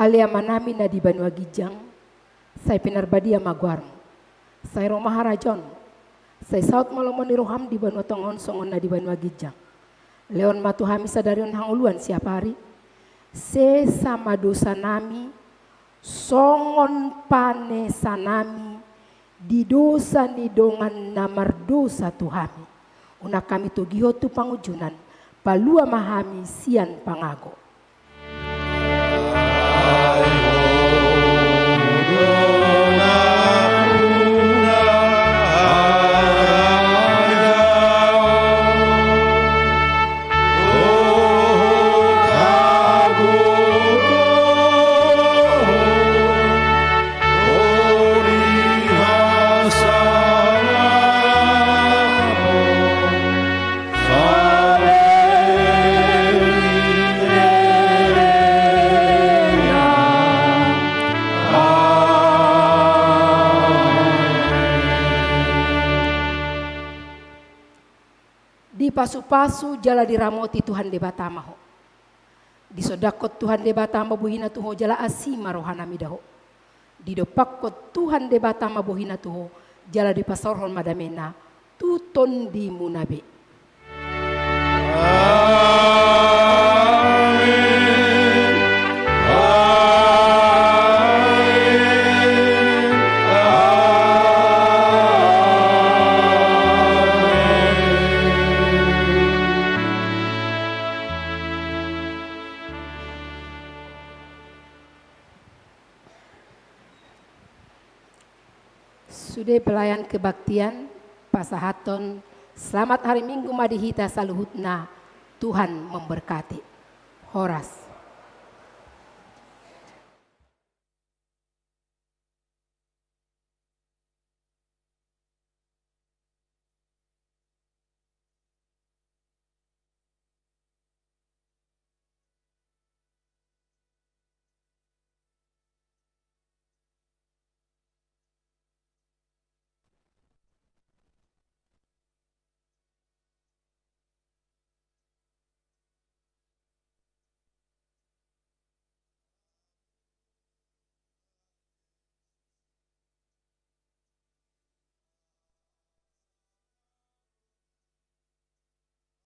Ale Amanami na di banua ginjang, sai pinarbadia ma goarMu. Sai ro ma harajaonMu. Sai saut ma lomo ni rohaM di banua tonga on songon na di banua ginjang. Lehon ma tu hami sadari on hangoluan siapari. Sesa ma dosanami songon panesanami di dosa ni dongan na mardosa tu hami. Unang hami togihon tu pangunjunan, palua ma hami sian pangago. Dipasupasu jala diramoti Tuhan Debata ma ho. Disondangkon Tuhan Debata ma bohina tu ho jala asi ma rohanami da ho. Didompakkon Tuhan Debata ma bohina tu ho jala dipasaorhon ma damena tu tondimuna be. Amen. Amen. Amen. Sude pelayan kebaktian, pasahathon selamat hari Minggu ma di hita saluhutna. Tuhan memberkati. Horas.